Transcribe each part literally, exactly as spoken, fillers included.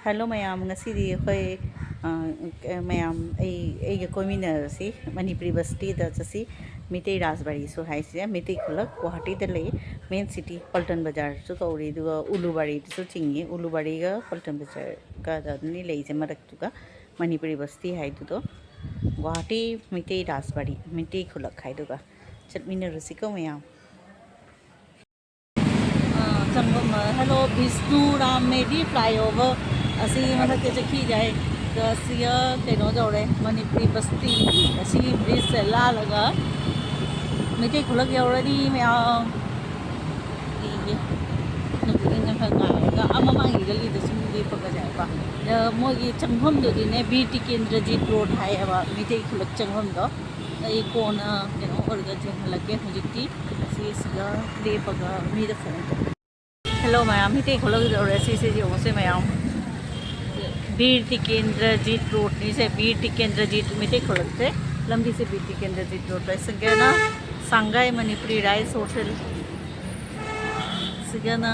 Hello ꯃꯌꯥꯝ, ꯉꯁꯤꯗꯤ ꯑꯩꯈꯣꯏ, ꯑ, ꯃꯌꯥꯝ ꯑꯩ, ꯑꯩꯒ ꯀꯣꯏꯃꯤꯟꯅꯔꯁꯤ, ꯃꯅꯤꯄꯨꯔꯤ ꯕꯁꯇꯤꯗ ꯆꯠꯁꯤ꯫ ꯃꯤꯇꯩ ꯔꯥꯖꯕꯥꯔꯤꯁꯨ ꯍꯥꯏꯁꯦ, ꯃꯤꯇꯩ ꯈꯨꯂꯛ ꯒꯨꯋꯥꯍꯥꯇꯤꯗ ꯂꯩ꯫ ꯃꯦꯟ ꯁꯤꯇꯤ ꯄꯜꯇꯟ ꯕꯖꯥꯔꯁꯨ ꯀꯧꯔꯤ, ꯑꯗꯨꯒ ꯎꯂꯨꯕꯥꯔꯤꯗꯁꯨ ꯆꯤꯡꯉꯤ꯫ ꯎꯂꯨꯕꯥꯔꯤꯒ ꯄꯜꯇꯟ ꯕꯖꯥꯔꯒ ꯑꯗꯨꯅꯤ ꯂꯩꯁꯦ ꯃꯔꯛꯇꯨꯒ, ꯃꯅꯤꯄꯨꯔꯤ ꯕꯁꯇꯤ ꯍꯥꯏꯗꯨꯗꯣ꯫ ꯒꯨꯋꯥꯍꯥꯇꯤ ꯃꯤꯇꯩ ꯔꯥꯖꯕꯥꯔꯤ, ꯃꯤꯇꯩ ꯈꯨꯂꯛ ꯍꯥꯏꯗꯨꯒ ꯆꯠꯃꯤꯟꯅꯔꯨꯁꯤꯀꯣ ꯃꯌꯥꯝ꯫ ꯑ, ꯆꯪꯐꯝ, ꯑ, ꯍꯦꯜꯂꯣ, ꯕꯤꯁꯅꯨ ꯔꯥꯝ ꯃꯦꯙꯤ ꯐ꯭ꯂꯥꯏꯑꯣꯚꯔ ꯑꯁꯤ ꯃꯊꯛꯇ ꯆꯠꯈꯤꯒꯦ ꯍꯥꯏ꯫ ꯑꯗꯣ ꯑꯁꯤꯒ ꯀꯩꯅꯣ ꯇꯧꯔꯦ, ꯃꯅꯤꯄꯨꯔꯤ ꯕꯁꯇꯤ ꯑꯁꯤꯒꯤ ꯕ꯭ꯔꯤꯖꯁꯦ ꯂꯥꯜꯂꯒ ꯃꯩꯇꯩ ꯈꯨꯂꯛ ꯌꯧꯔꯅꯤ ꯃꯌꯥꯝ꯫ ꯌꯦꯡꯒꯦ꯫ ꯅꯨꯄꯤ ꯑꯅꯤꯅ ꯈꯔ ꯉꯥꯏꯔꯒ, ꯑꯥ ꯃꯃꯥꯡꯒꯤ ꯒꯂꯤꯗ ꯁꯨꯝ ꯂꯦꯞꯄꯒ ꯂꯩꯕ꯫ ꯑꯗ ꯃꯣꯏꯒꯤ ꯆꯪꯐꯝꯗꯨꯗꯤꯅꯦ, ꯕꯤꯔ ꯇꯤꯀꯦꯟꯗ꯭ꯔꯖꯤꯠ ꯔꯣꯗ ꯍꯥꯏꯌꯦꯕ, ꯃꯩꯇꯩ ꯈꯨꯂꯛ ꯆꯪꯐꯝꯗꯣ꯫ ꯑꯩ ꯀꯣꯟꯅ ꯀꯩꯅꯣ ꯑꯣꯏꯔꯒ ꯊꯦꯡꯅꯍꯜꯂꯛꯀꯦ꯫ ꯍꯧꯖꯤꯛꯇꯤ ꯁꯤꯁꯤꯗ ꯂꯦꯞꯄꯒ ꯃꯤꯗ ꯐꯣꯟ ꯇꯧ꯫ ꯍꯦꯜꯂꯣ ꯃꯌꯥꯝ, ꯃꯤꯇꯩ ꯈꯨꯂꯛ ꯌꯧꯔꯦ꯫ ꯁꯤꯁꯦ ꯌꯦꯡꯉꯨꯁꯦ ꯃꯌꯥꯝ, ꯕꯤꯔ ꯇꯤꯀꯦꯟꯗ꯭ꯔꯖꯤꯠ ꯔꯣꯗꯅꯤꯁꯦ, ꯕꯤꯔ ꯇꯤꯀꯦꯟꯗ꯭ꯔꯖꯤꯠ ꯃꯤꯇꯩ ꯈꯨꯂꯛꯁꯦ꯫ ꯂꯝꯕꯤꯁꯦ ꯕꯤꯔ ꯇꯤꯀꯦꯟꯗ꯭ꯔꯖꯤꯠ ꯔꯣꯗ꯫ ꯁꯤꯒꯅ ꯁꯪꯒꯥꯏ ꯃꯅꯤꯄꯨꯔꯤ ꯔꯥꯏꯁ ꯍꯣꯇꯦꯜ꯫ ꯁꯤꯒꯅ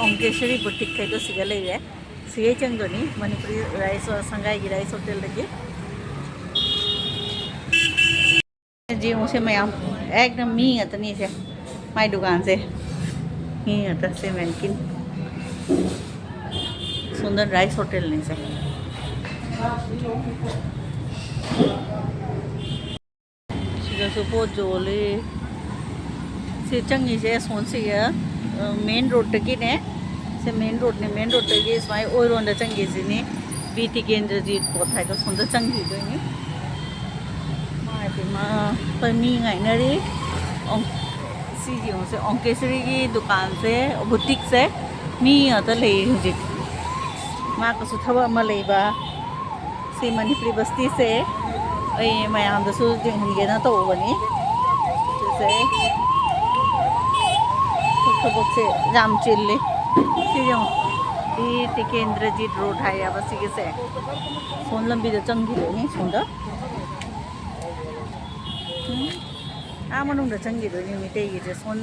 ꯑꯣꯡꯀꯦꯁ꯭ꯋꯔꯤ ꯕꯨꯇꯤꯛ ꯍꯥꯏꯗꯣ ꯁꯤꯒ ꯂꯩꯔꯦ꯫ ꯁꯤꯒꯩ ꯆꯪꯗꯣꯏꯅꯤ, ꯃꯅꯤꯄꯨꯔꯤ ꯔꯥꯏꯁ, ꯁꯪꯒꯥꯏꯒꯤ ꯔꯥꯏꯁ ꯍꯣꯇꯦꯜꯗꯒꯤ꯫ ꯌꯦꯡꯉꯨꯁꯦ ꯃꯌꯥꯝ, ꯑꯦꯛꯗꯝ ꯃꯤ ꯉꯥꯛꯇꯅꯤꯁꯦ꯫ ꯃꯥꯏ ꯗꯨꯀꯥꯟꯁꯦ ꯃꯤ ꯉꯥꯛꯇ, ꯁꯦ ꯃꯦꯟꯀꯤꯟ꯫ ꯁꯣꯝꯗ ꯔꯥꯏꯁ ꯍꯣꯇꯦꯜꯅꯤꯁꯦ꯫ ꯁꯤꯗꯁꯨ ꯄꯣꯠ ꯌꯣꯜꯂꯤ꯫ ꯁꯤ ꯆꯪꯉꯤꯁꯦ ꯑꯁꯣꯝꯁꯤꯒ, ꯑ, ꯃꯦꯟ ꯔꯣꯗꯇꯒꯤꯅꯦ꯫ ꯁꯤ ꯃꯦꯟ ꯔꯣꯗꯅꯦ, ꯃꯦꯟ ꯔꯣꯗꯇꯒꯤ ꯁꯨꯃꯥꯏꯅ ꯑꯣꯏꯔꯣꯝꯗ ꯆꯪꯈꯤꯁꯤꯅꯤ꯫ ꯕꯤꯔ ꯇꯤꯀꯦꯟꯗ꯭ꯔꯖꯤꯠ ꯄꯣꯠ ꯍꯥꯏꯗꯣ ꯁꯣꯝꯗ ꯆꯪꯈꯤꯗꯣꯏꯅꯤ꯫ ꯃꯥ ꯍꯥꯏꯗꯤ ꯃꯥ ꯑꯩꯈꯣꯏ ꯃꯤ ꯉꯥꯏꯅꯔꯤ꯫ ꯑꯣ, ꯁꯤ ꯌꯦꯡꯉꯨꯁꯦ, ꯑꯣꯡꯀꯦꯁ꯭ꯋꯔꯤꯒꯤ ꯗꯨꯀꯥꯟꯁꯦ, ꯕꯨꯇꯤꯛꯁꯦ ꯃꯤ ꯉꯥꯛꯇ ꯂꯩ ꯍꯧꯖꯤꯛ꯫ ꯃꯥ ꯀꯩꯁꯨ ꯊꯕꯛ ꯑꯃ ꯂꯩꯕ꯫ ꯁꯤ ꯃꯅꯤꯄꯨꯔꯤ ꯕꯁꯇꯤꯁꯦ ꯑꯩ ꯃꯌꯥꯝꯗꯁꯨ ꯌꯦꯡꯍꯟꯒꯦꯅ ꯇꯧꯕꯅꯤ꯫ ꯁꯤꯁꯦ ꯊꯕꯛꯁꯦ ꯌꯥꯝ ꯆꯤꯜꯂꯤ꯫ ꯁꯤ ꯌꯦꯡꯉꯣ, ꯕꯤꯔ ꯇꯤꯀꯦꯟꯗ꯭ꯔꯖꯤꯠ ꯔꯣꯗ ꯍꯥꯏꯌꯦꯕ ꯁꯤꯒꯤꯁꯦ꯫ ꯁꯣꯝ ꯂꯝꯕꯤꯗ ꯆꯪꯈꯤꯗꯣꯏꯅꯤ, ꯁꯣꯝꯗ꯫ ꯎꯝ, ꯑꯥ ꯃꯅꯨꯡꯗ ꯆꯪꯈꯤꯗꯣꯏꯅꯤ ꯃꯤꯇꯩꯒꯤꯁꯦ꯫ ꯁꯣꯝ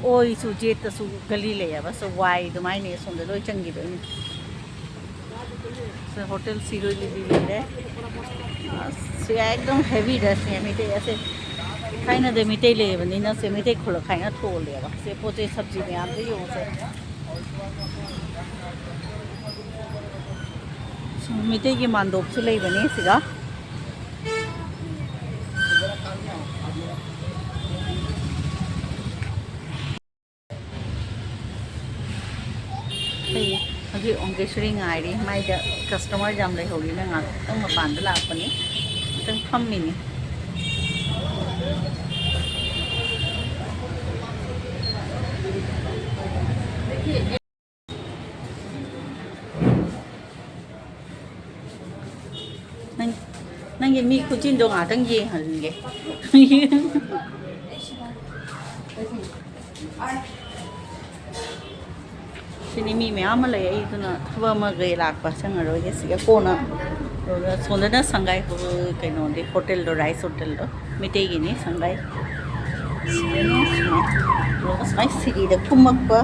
ꯑꯣꯏꯁꯨ ꯖꯦꯠꯇꯁꯨ ꯒꯂꯤ ꯂꯩꯌꯦꯕ, ꯁꯣ ꯋꯥꯏ ꯑꯗꯨꯃꯥꯏꯅ ꯁꯣꯝꯗ ꯂꯣꯏ ꯆꯪꯈꯤꯗꯣꯏꯅꯤ꯫ ꯁꯦ ꯍꯣꯇꯦꯜ ꯁꯤꯔꯣꯏ ꯂꯤꯂꯤ ꯂꯩꯔꯦ꯫ ꯑꯁ, ꯁꯤ ꯑꯦꯛꯗꯝ ꯍꯦꯚꯤꯗ ꯁꯦ ꯃꯩꯇꯩ ꯑꯁꯦ ꯊꯥꯏꯅꯗ ꯃꯩꯇꯩ ꯂꯩꯔꯕꯅꯤꯅ ꯁꯦ ꯃꯩꯇꯩ ꯈꯨꯜꯂꯛ ꯍꯥꯏꯅ ꯊꯣꯜꯂꯦꯕ꯫ ꯁꯦ ꯄꯣꯠ ꯆꯩ ꯁꯕꯖꯤ ꯃꯌꯥꯝꯁꯦ ꯌꯦꯡꯉꯨꯁꯦ꯫ ꯁꯨꯝ ꯃꯩꯇꯩꯒꯤ ꯃꯥꯟꯗꯣꯞꯁꯨ ꯂꯩꯕꯅꯦ ꯁꯤꯗ꯫ ꯑꯩ ꯍꯧꯖꯤꯛ ꯑꯣꯡꯀꯦꯁꯣꯔꯤ ꯉꯥꯏꯔꯤ꯫ ꯃꯥꯏꯗ ꯀꯁꯇꯃꯔ ꯌꯥꯝ ꯂꯩꯍꯧꯔꯤꯅ ꯉꯥꯛꯇꯪ ꯃꯄꯥꯟꯗ ꯂꯥꯛꯄꯅꯤ꯫ ꯉꯥꯛꯇꯪ ꯐꯝꯃꯤꯅꯤ꯫ ꯅꯪ, ꯅꯪꯒꯤ ꯃꯤ ꯈꯨꯆꯤꯟꯗꯣ ꯉꯥꯛꯇꯪ ꯌꯦꯡꯍꯟꯒꯦ꯫ ꯁꯤꯅꯤ ꯃꯤ ꯃꯌꯥꯝ ꯑꯃ ꯂꯩ꯫ ꯑꯩ ꯑꯗꯨꯅ ꯊꯕꯛ ꯑꯃꯒꯤ ꯂꯥꯛꯄ ꯆꯪꯉꯔꯣꯏꯒꯦ ꯁꯤꯒ ꯀꯣꯟꯅ꯫ ꯑꯗꯨꯒ ꯁꯣꯝꯗꯅ ꯁꯪꯒꯥꯏ ꯀꯩꯅꯣꯗꯤ ꯍꯣꯇꯦꯜꯗꯣ, ꯔꯥꯏꯁ ꯍꯣꯇꯦꯜꯗꯣ ꯃꯩꯇꯩꯒꯤꯅꯤ ꯁꯪꯒꯥꯏ꯫ ꯁꯤꯗꯅ ꯁꯨꯃꯥꯏ-, ꯑꯗꯨꯒ ꯁꯨꯃꯥꯏ ꯁꯤꯔꯤꯗ ꯀꯨꯝꯃꯛꯄ꯫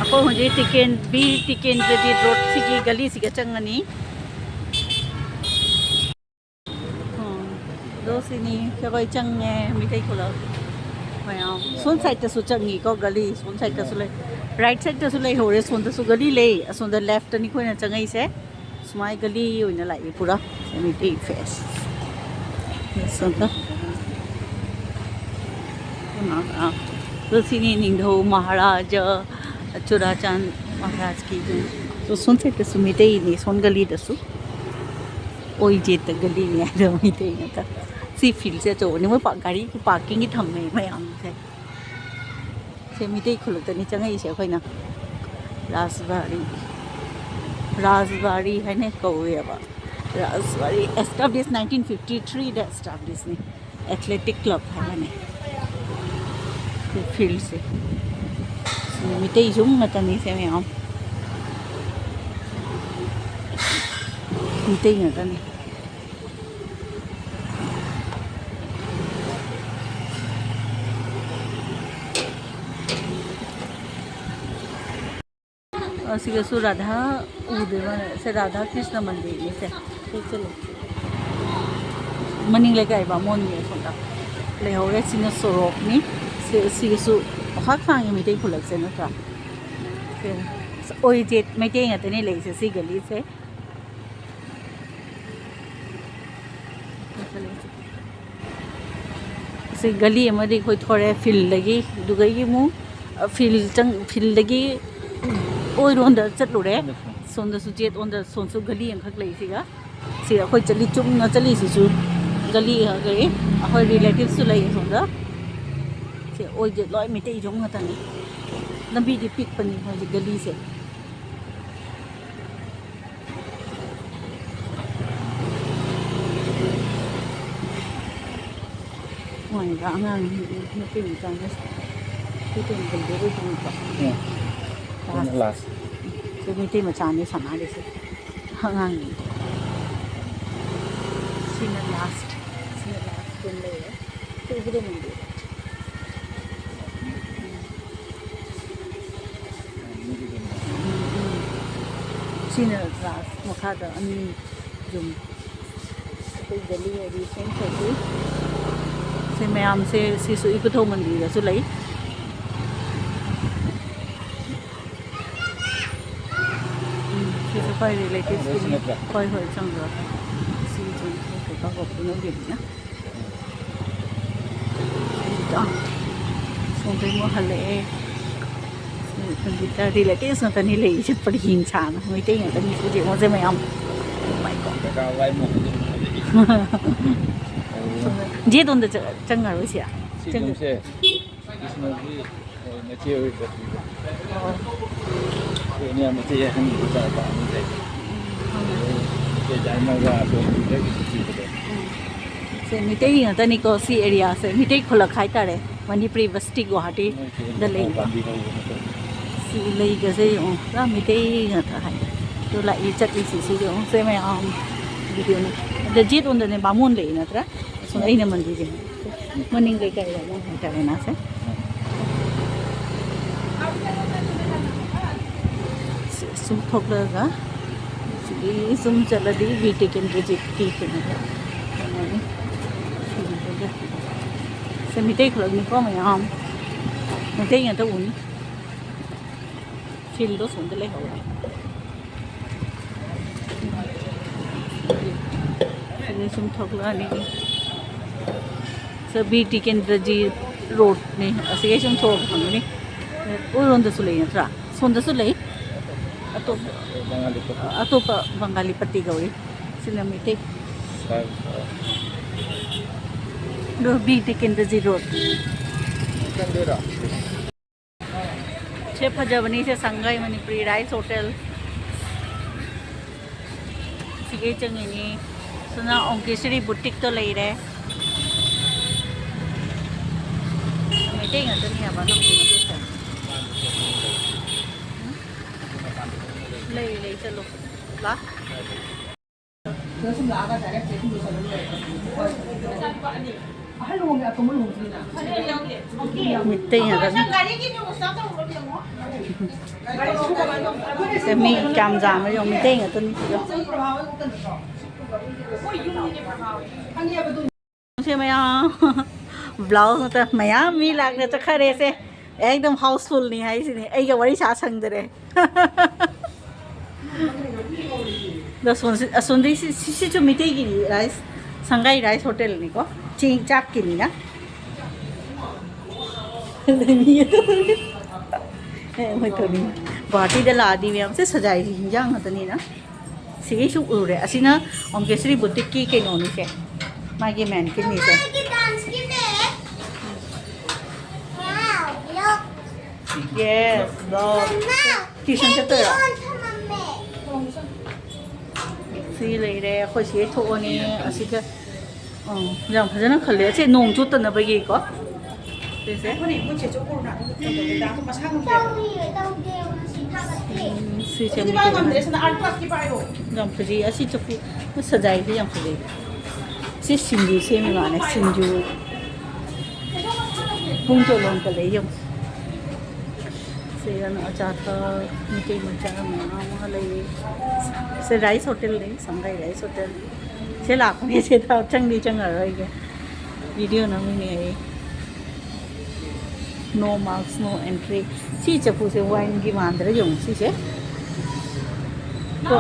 ꯑꯩꯈꯣꯏ ꯍꯧꯖꯤꯛ ꯇꯤꯀꯦꯟ-, ꯕꯤꯔ ꯇꯤꯀꯦꯟꯗ꯭ꯔꯖꯤꯠ ꯔꯣꯗꯁꯤꯒꯤ ꯒꯂꯤꯁꯤꯒ ꯆꯪꯉꯅꯤ꯫ ꯎꯝ, ꯑꯗꯣ ꯁꯤꯅꯤ ꯑꯩꯈꯣꯏ ꯆꯪꯉꯦ ꯃꯤꯇꯩ ꯈꯨꯂꯛ ꯃꯌꯥꯝ꯫ ꯁꯣꯝ ꯁꯥꯏꯠꯇꯁꯨ ꯆꯪꯉꯤꯀꯣ ꯒꯂꯤ, ꯁꯣꯝ ꯁꯥꯏꯠꯇꯁꯨ ꯂꯩ, ꯔꯥꯏꯠ ꯁꯥꯏꯠꯇꯁꯨ ꯂꯩꯍꯧꯔꯦ, ꯁꯣꯝꯗꯁꯨ ꯒꯂꯤ ꯂꯩ꯫ ꯑꯁꯣꯝꯗ ꯂꯦꯐꯇꯅꯤ ꯑꯩꯈꯣꯏꯅ ꯆꯪꯉꯛꯏꯁꯦ꯫ ꯁꯨꯃꯥꯏ ꯒꯂꯤ ꯑꯣꯏꯅ ꯂꯥꯛꯏ ꯄꯨꯔꯥ ꯃꯩꯇꯩ ꯐꯦꯁ꯫ ꯑꯁꯣꯝꯗ ꯑꯗꯣ ꯁꯤꯅꯤ ꯅꯤꯡꯊꯧ ꯃꯍꯥꯔꯥꯖꯥ ꯆꯨꯔꯥꯆꯥꯟ ꯃꯍꯥꯔꯥꯖꯀꯤ ꯌꯨꯝ꯫ ꯑꯗꯣ ꯁꯣꯝ ꯁꯥꯏꯠꯇꯁꯨ ꯃꯩꯇꯩꯅꯤ, ꯁꯣꯝ ꯒꯂꯤꯗꯁꯨ꯫ ꯑꯣꯏꯖꯦꯠꯇ ꯒꯂꯤꯅꯤ ꯍꯥꯏꯗꯣ ꯃꯩꯇꯩ ꯉꯥꯛꯇ꯫ ꯁꯤ ꯐꯤꯜꯁꯦ ꯑꯆꯧꯕꯅꯤ, ꯃꯣꯏ ꯄꯥꯛ-, ꯒꯥꯔꯤ ꯄꯥꯔꯀꯤꯡꯒꯤ ꯊꯝꯃꯦ ꯃꯌꯥꯝꯁꯦ꯫ ꯁꯦ ꯃꯤꯇꯩ ꯈꯨꯜꯂꯛꯇꯅꯤ ꯆꯪꯉꯛꯏꯁꯦ ꯑꯩꯈꯣꯏꯅ꯫ ꯔꯥꯖꯕꯥꯔꯤ, ꯔꯥꯖꯕꯥꯔꯤ ꯍꯥꯏꯅ ꯀꯧꯋꯦꯕ꯫ ꯔꯥꯖꯕꯥꯔꯤ ꯑꯦꯁꯇꯥꯕ꯭ꯂꯤꯁ ꯅꯥꯏꯟꯇꯤꯟ ꯐꯤꯐꯇꯤ ꯊ꯭ꯔꯤꯗ ꯑꯦꯁꯇꯥꯕ꯭ꯂꯤꯁꯅꯤ꯫ ꯑꯦꯊꯂꯦꯇꯤꯛ ꯀ꯭ꯂꯕ ꯍꯥꯏꯕꯅꯦ ꯁꯤ ꯐꯤꯜꯁꯦ꯫ ꯁꯤ ꯃꯤꯇꯩ ꯌꯨꯝ ꯉꯥꯛꯇꯅꯤ ꯁꯦ ꯃꯌꯥꯝ꯫ ꯃꯤꯇꯩ ꯉꯥꯛꯇꯅꯤ꯫ ꯑꯁꯤꯒꯁꯨ ꯔꯥꯙꯥ ꯎꯗꯣꯏ ꯃꯥꯜꯂꯦ꯫ ꯁꯦ ꯔꯥꯙꯥ ꯀ꯭ꯔꯤꯁꯅ ꯃꯟꯗꯤꯔꯅꯤ ꯁꯦ꯫ ꯁꯤ ꯆꯠꯂꯨ꯫ ꯃꯅꯤꯡ ꯂꯩꯀꯥꯏ ꯕꯥꯃꯣꯟꯅꯤ ꯑꯁꯣꯝꯗ ꯂꯩꯍꯧꯔꯦ꯫ ꯁꯤꯅ ꯁꯣꯔꯣꯛꯅꯤ꯫ ꯁꯤ-, ꯁꯤꯒꯁꯨ ꯈꯥꯛ ꯁꯥꯡꯉꯤ ꯃꯩꯇꯩ ꯈꯨꯂꯛꯁꯦ ꯅꯠꯇ꯭ꯔꯥ? ꯁꯦ ꯑꯣꯏꯖꯦꯠ ꯃꯩꯇꯩ ꯉꯥꯛꯇꯅꯤ ꯂꯩꯔꯤꯁꯦ ꯁꯤ ꯒꯂꯤꯁꯦ꯫ ꯁꯤ ꯒꯂꯤ ꯑꯃꯗꯤ ꯑꯩꯈꯣꯏ ꯊꯣꯔꯛꯑꯦ ꯐꯤꯜꯗꯒꯤ꯫ ꯑꯗꯨꯗꯒꯤ ꯑꯃꯨꯛ, ꯑ, ꯐꯤꯜ ꯆꯪ-, ꯐꯤꯜꯗꯒꯤ ꯑꯣꯏꯔꯣꯝꯗ ꯆꯠꯂꯨꯔꯦ꯫ ꯁꯣꯝꯗꯁꯨ ꯖꯦꯠ ꯑꯣꯟꯗ ꯁꯣꯝꯁꯨ ꯒꯂꯤ ꯑꯃꯈꯛ ꯂꯩ ꯁꯤꯒ꯫ ꯁꯤ ꯑꯩꯈꯣꯏ ꯆꯠꯂꯤ ꯆꯨꯝꯅ ꯆꯠꯂꯤꯁꯤꯁꯨ ꯒꯂꯤ ꯑꯃꯈꯛ ꯂꯩ꯫ ꯑꯩꯈꯣꯏ ꯔꯤꯂꯦꯇꯤꯚꯁꯨ ꯂꯩ ꯁꯣꯝꯗ꯫ ꯁꯤ ꯑꯣꯏꯗꯦ ꯂꯣꯏ ꯃꯩꯇꯩ ꯌꯨꯝ ꯉꯥꯛꯇꯅꯤ꯫ ꯂꯝꯕꯤꯗꯤ ꯄꯤꯛꯄꯅꯤ ꯃꯣꯏꯒꯤ ꯒꯂꯤꯁꯦ꯫ ꯃꯣꯏꯒ ꯑꯉꯥꯡ ꯅꯨꯄꯤ ꯃꯆꯥꯅ ꯁꯤ ꯇꯣꯡ ꯀꯨꯟꯗꯣꯏꯔꯣꯏꯗꯣꯏꯅꯤꯀꯣ꯫ ꯎꯝ꯫ ꯀ꯭ꯂꯥꯁ꯫ ꯂꯥꯁ꯫ ꯁꯤ ꯃꯩꯇꯩ ꯃꯆꯥꯅꯤ ꯁꯥꯟꯅꯔꯤꯁꯦ꯫ ꯑꯉꯥꯡ꯫ ꯁꯤꯅ ꯂꯥꯁ꯫ ꯁꯤꯅ ꯂꯥꯁ ꯇꯣꯡ ꯂꯩꯔꯦ꯫ ꯁꯤ ꯎꯕꯗ ꯅꯨꯡꯗꯤ꯫ ꯁꯤꯅ ꯂꯥꯁ ꯃꯈꯥꯗ ꯑꯅꯤ ꯌꯨꯝ꯫ ꯑꯩꯈꯣꯏ ꯒꯂꯤ ꯍꯥꯏꯗꯤ ꯁꯣꯝ ꯁꯥꯏꯠꯀꯤ꯫ ꯁꯤ ꯃꯌꯥꯝꯁꯦ ꯁꯤꯁꯨ ꯏꯕꯨꯙꯧ ꯃꯟꯗꯤꯔꯗꯁꯨ ꯂꯩ꯫ ꯎꯝ, ꯁꯤꯁꯨ ꯑꯩꯈꯣꯏ ꯔꯤꯂꯦꯇꯤꯚꯁꯀꯤꯅꯤ꯫ ꯁꯤ ꯅꯠꯇ꯭ꯔꯥ? ꯍꯣꯏ, ꯍꯣꯏ, ꯆꯪꯈ꯭ꯔꯣ꯫ ꯁꯤ ꯆꯪꯈ꯭ꯔꯣ, ꯀꯩꯀꯥ ꯄꯨꯅꯕꯤꯕꯅꯤꯅ꯫ ꯁꯣꯝꯗꯩ ꯑꯃꯨꯛ ꯍꯜꯂꯛꯑꯦ꯫ ꯔꯤꯂꯦꯇꯤꯚꯁ ꯉꯥꯛꯇꯅꯤ ꯂꯩꯔꯤꯁꯦ ꯄꯔꯦꯡ ꯁꯥꯅ꯫ ꯃꯩꯇꯩ ꯉꯥꯛꯇꯅꯤ ꯍꯧꯖꯤꯛ ꯃꯣꯏꯁꯦ ꯃꯌꯥꯝ꯫ Oh my God꯫ ꯀꯀꯥ ꯋꯥꯏ ꯃꯣ꯫ ꯖꯦꯠ ꯑꯣꯟꯗ ꯆ-, ꯆꯪꯉꯔꯣꯏꯁꯦ꯫ ꯁꯤ ꯆꯪ- ꯌꯨꯝꯁꯦ ꯀ꯭ꯔꯤꯁꯅꯒꯤ, ꯑ, ꯃꯆꯦ ꯑꯣꯏꯕ ꯄꯤꯕ꯫ ꯑꯣ꯫ ꯑꯩꯈꯣꯏ ꯏꯅꯦ ꯃꯆꯦ ꯑꯍꯟꯒꯤ ꯃꯆꯥꯅꯨꯄꯥ ꯑꯅꯤ ꯂꯩ꯫ ꯎꯝ꯫ ꯃꯆꯦ ꯗꯥꯏꯃꯟꯒ ꯑꯇꯣꯝꯕꯤꯗꯒꯤ ꯄꯤꯕꯗꯣ꯫ ꯎꯝ꯫ ꯁꯦ, ꯃꯤꯇꯩ ꯉꯥꯛꯇꯅꯤꯀꯣ ꯁꯤ ꯑꯦꯔꯤꯌꯥꯁꯦ, ꯃꯤꯇꯩ ꯈꯨꯂꯛ ꯍꯥꯏꯇꯥꯔꯦ ꯃꯅꯤꯄꯨꯔꯤ ꯕꯁꯇꯤ ꯒꯨꯋꯥꯍꯥꯇꯤꯗ ꯂꯩꯕ꯫ ꯄꯥꯝꯕꯤ ꯍꯧꯕ ꯃꯇꯝ꯫ ꯁꯤ ꯂꯩꯒꯁꯦ ꯌꯦꯡꯉꯣ, ꯄꯨꯔꯥ ꯃꯤꯇꯩ ꯉꯥꯛꯇ ꯍꯥꯏ꯫ ꯑꯗꯨ ꯂꯥꯛꯏ ꯆꯠꯂꯤꯁꯤ ꯁꯤ ꯌꯦꯡꯉꯣ, ꯁꯦ ꯃꯌꯥꯝ ꯚꯤꯗꯤꯑꯣꯅꯤ꯫ ꯑꯗ ꯖꯦꯠ ꯑꯣꯟꯗꯅꯦ ꯕꯥꯃꯣꯟ ꯂꯩ ꯅꯠꯇ꯭ꯔꯥ? ꯑꯁꯣꯝ ꯑꯩꯅ ꯃꯟꯗꯤꯔꯁꯦ ꯃꯅꯤꯡ ꯂꯩꯀꯥꯏꯗ ꯑꯃꯨꯛ ꯍꯥꯏꯇꯥꯔꯦ ꯃꯥꯁꯦ꯫ ꯁꯨꯝ ꯊꯣꯛꯂꯛꯑꯒ ꯁꯤꯒꯤ ꯁꯨꯝ ꯆꯠꯂꯗꯤ ꯕꯤꯔ ꯇꯤꯀꯦꯟꯗ꯭ꯔꯖꯤꯠꯀꯤ ꯀꯩꯅꯣꯗ ꯐꯪꯉꯅꯤ꯫ ꯁꯤꯒꯤꯗꯨꯗ꯫ ꯁꯦ, ꯃꯤꯇꯩ ꯈꯨꯂꯛꯅꯤꯀꯣ ꯃꯌꯥꯝ꯫ ꯃꯩꯇꯩ ꯉꯥꯛꯇ ꯎꯅꯤ꯫ ꯐꯤꯜꯗꯣ ꯁꯣꯝꯗ ꯂꯩꯍꯧꯔꯦ꯫ ꯁꯤꯗꯩ ꯁꯨꯝ ꯊꯣꯛꯂꯛꯑꯅꯤ꯫ ꯁꯤ ꯕꯤꯔ ꯇꯤꯀꯦꯟꯗ꯭ꯔꯖꯤꯠ ꯔꯣꯗꯅꯤ꯫ ꯑꯁꯤꯒꯩ ꯁꯨꯝ ꯊꯣꯛꯑꯒ ꯐꯪꯒꯅꯤ꯫ ꯑꯣꯏꯔꯣꯝꯗꯁꯨ ꯂꯩ ꯅꯠꯇ꯭ꯔꯥ? ꯁꯣꯝꯗꯁꯨ ꯂꯩ꯫ ꯑꯇꯣꯞꯄ, ꯑꯇꯣꯞꯄ ꯕꯪꯒꯥꯂꯤ ꯄꯠꯇꯤ ꯀꯧꯏ꯫ ꯁꯤꯅ ꯃꯩꯇꯩ꯫ ꯑꯗꯣ ꯕꯤꯔ ꯇꯤꯀꯦꯟꯗ꯭ꯔꯖꯤꯠ ꯔꯣꯗ꯫ ꯁꯦ ꯐꯖꯕꯅꯤ, ꯁꯦ ꯁꯪꯒꯥꯏ ꯃꯅꯤꯄꯨꯔꯤ ꯔꯥꯏꯁ ꯍꯣꯇꯦꯜ꯫ ꯁꯤꯒꯩ ꯆꯪꯉꯤꯅꯤ꯫ ꯁꯤꯅ ꯑꯣꯡꯀꯦꯁ꯭ꯋꯔꯤ ꯕꯨꯇꯤꯛꯇꯣ ꯂꯩꯔꯦ꯫ ꯃꯩꯇꯩ ꯉꯥꯛꯇꯅꯤ ꯍꯥꯏꯕ ꯑꯅꯧꯕ ꯃꯆꯦꯁꯦ꯫ ꯂꯩ, ꯂꯩ, ꯆꯠꯂꯣ꯫ ꯂꯥ? ꯁꯤꯗ ꯁꯨꯝ ꯂꯥꯛꯑꯒ ꯗꯥꯏꯔꯦꯛ ꯆꯦꯛꯀꯤ ꯂꯣꯏꯁꯜꯂ ꯂꯣꯏꯔꯦ꯫ ꯍꯣꯏ꯫ ꯑꯍꯜ ꯂꯨꯍꯣꯡꯉꯦ, ꯑꯇꯣꯝꯕ ꯂꯨꯍꯣꯡꯗ꯭ꯔꯤꯅ꯫ ꯃꯤꯇꯩ ꯉꯥꯛꯇꯅꯤ꯫ ꯁꯦ ꯃꯤ ꯀꯌꯥꯝ ꯌꯥꯝꯃꯦ ꯌꯦꯡꯉꯣ, ꯃꯤꯇꯩ ꯉꯥꯛꯇꯅꯤ ꯁꯤꯗ꯫ ꯁꯦ ꯃꯌꯥꯝ, ꯕ꯭ꯂꯥꯎꯁ ꯅꯠꯇ ꯃꯌꯥꯝ ꯃꯤ ꯂꯥꯛꯅ ꯆꯠꯈ꯭ꯔꯦꯁꯦ꯫ ꯑꯦꯛꯗꯝ ꯍꯥꯎꯁꯐꯨꯜꯅꯤ ꯍꯥꯏꯁꯤꯅꯤ, ꯑꯩꯒ ꯋꯥꯔꯤ ꯁꯥ ꯁꯪꯗꯔꯦ꯫ ꯑꯗꯣ ꯑꯁꯣꯝꯁꯤ, ꯑꯁꯣꯝꯗꯤ ꯁꯤ, ꯁꯤ, ꯁꯤꯁꯨ ꯃꯤꯇꯩꯒꯤꯅꯤ, ꯔꯥꯏꯁ, ꯁꯪꯒꯥꯏ ꯔꯥꯏꯁ ꯍꯣꯇꯦꯜꯅꯤꯀꯣ, ꯆꯦꯡ ꯆꯥꯛꯀꯤꯅꯤꯅ꯫ ꯑꯦ, ꯃꯣꯏ ꯇꯧꯅꯤꯡꯉꯤ꯫ ꯒꯨꯍꯥꯇꯤꯗ ꯂꯥꯛꯑꯗꯤ ꯃꯌꯥꯝꯁꯦ ꯁꯖꯥꯏꯁꯤ ꯍꯤꯟꯖꯥꯡ ꯉꯥꯛꯇꯅꯤꯅ꯫ ꯁꯤꯒꯩꯁꯨ ꯎꯔꯦ꯫ ꯑꯁꯤꯅ ꯑꯣꯝꯀꯦꯁ꯭ꯔꯤ ꯕꯨꯇꯤꯛꯀꯤ ꯀꯩꯅꯣꯅꯤꯁꯦ, ꯃꯥꯒꯤ ꯃꯦꯟꯀꯤꯟꯅꯤꯁꯦ꯫ ꯃꯥꯒꯤ ꯗꯥꯟꯁꯀꯤꯅꯦ꯫ ꯋꯥꯎ, ꯂꯣꯛ꯫ ꯌꯦꯁ, ꯂꯣꯛ꯫ ꯃꯃꯥ, ꯇ꯭ꯌꯨꯁꯟ ꯆꯠꯇꯣꯏꯔꯣ? ꯐꯤꯔꯣꯟ ꯊꯝꯃꯝꯃꯦ꯫ ꯁꯤ ꯂꯩꯔꯦ, ꯑꯩꯈꯣꯏ ꯁꯤꯗꯩ ꯊꯣꯛꯑꯅꯤ꯫ ꯑꯁꯤꯒ ꯑꯣ, ꯌꯥꯝ ꯐꯖꯅ ꯈꯜꯂꯦ꯫ ꯑꯁꯤ ꯅꯣꯡ ꯆꯣꯠꯇꯅꯕꯒꯤꯀꯣ꯫ ꯁꯤꯁꯦ꯫ ꯑꯩꯈꯣꯏꯅ ꯏꯃꯨꯡꯁꯦ ꯆꯣꯠꯄ ꯅꯥꯇꯣꯟꯗ ꯇꯧꯗꯕꯅꯤꯗ꯫ ꯑꯗꯨ ꯃꯁꯥ ꯉꯝꯗꯦ꯫ ꯇꯧꯔꯤꯌꯦ, ꯇꯧꯗꯦ꯫ ꯉꯁꯤ ꯊꯥꯒꯠꯇꯦ꯫ ꯎꯝ, ꯁꯤꯁꯦ ꯑꯗꯨꯗꯤ ꯃꯥ ꯃꯤꯇꯩ ꯉꯝꯗ꯭ꯔꯦ꯫ ꯁꯤꯅ ꯑꯥꯔꯠ ꯀ꯭ꯂꯥꯁꯀꯤ ꯄꯥꯏꯔꯣ꯫ ꯌꯥꯝ ꯐꯖꯩ꯫ ꯑꯁꯤ ꯆꯐꯨ ꯁꯖꯥꯏꯁꯦ ꯌꯥꯝ ꯐꯖꯩ꯫ ꯁꯤ ꯁꯤꯡꯖꯨ ꯁꯦꯝꯃꯤ ꯃꯥꯅꯦ, ꯁꯤꯡꯖꯨ꯫ ꯄꯨꯡ ꯆꯣꯂꯣꯝ ꯀꯜꯂꯛꯏ ꯌꯦꯡꯉꯨ꯫ ꯑꯆꯥ ꯑꯊꯛ ꯃꯩꯇꯩ ꯃꯆꯥ ꯃꯌꯥꯝ ꯑꯃ ꯂꯩ꯫ ꯁꯦ ꯔꯥꯏꯁ ꯍꯣꯇꯦꯜꯅꯤ, ꯁꯪꯒꯥꯏ ꯔꯥꯏꯁ ꯍꯣꯇꯦꯜ꯫ ꯁꯦ ꯂꯥꯛꯄꯅꯦ, ꯁꯤꯗ ꯆꯪꯗꯤ ꯆꯪꯉꯔꯣꯏꯒꯦ꯫ ꯚꯤꯗꯤꯑꯣ ꯅꯝꯃꯤꯅꯦ ꯑꯩ꯫ No mask, no entry꯫ ꯁꯤ ꯆꯐꯨꯁꯦ ꯋꯥꯏꯟꯒꯤ ꯃꯥꯟꯗ꯭ꯔꯥ ꯌꯦꯡꯉꯨ ꯁꯤꯁꯦ꯫ ꯀꯣ꯫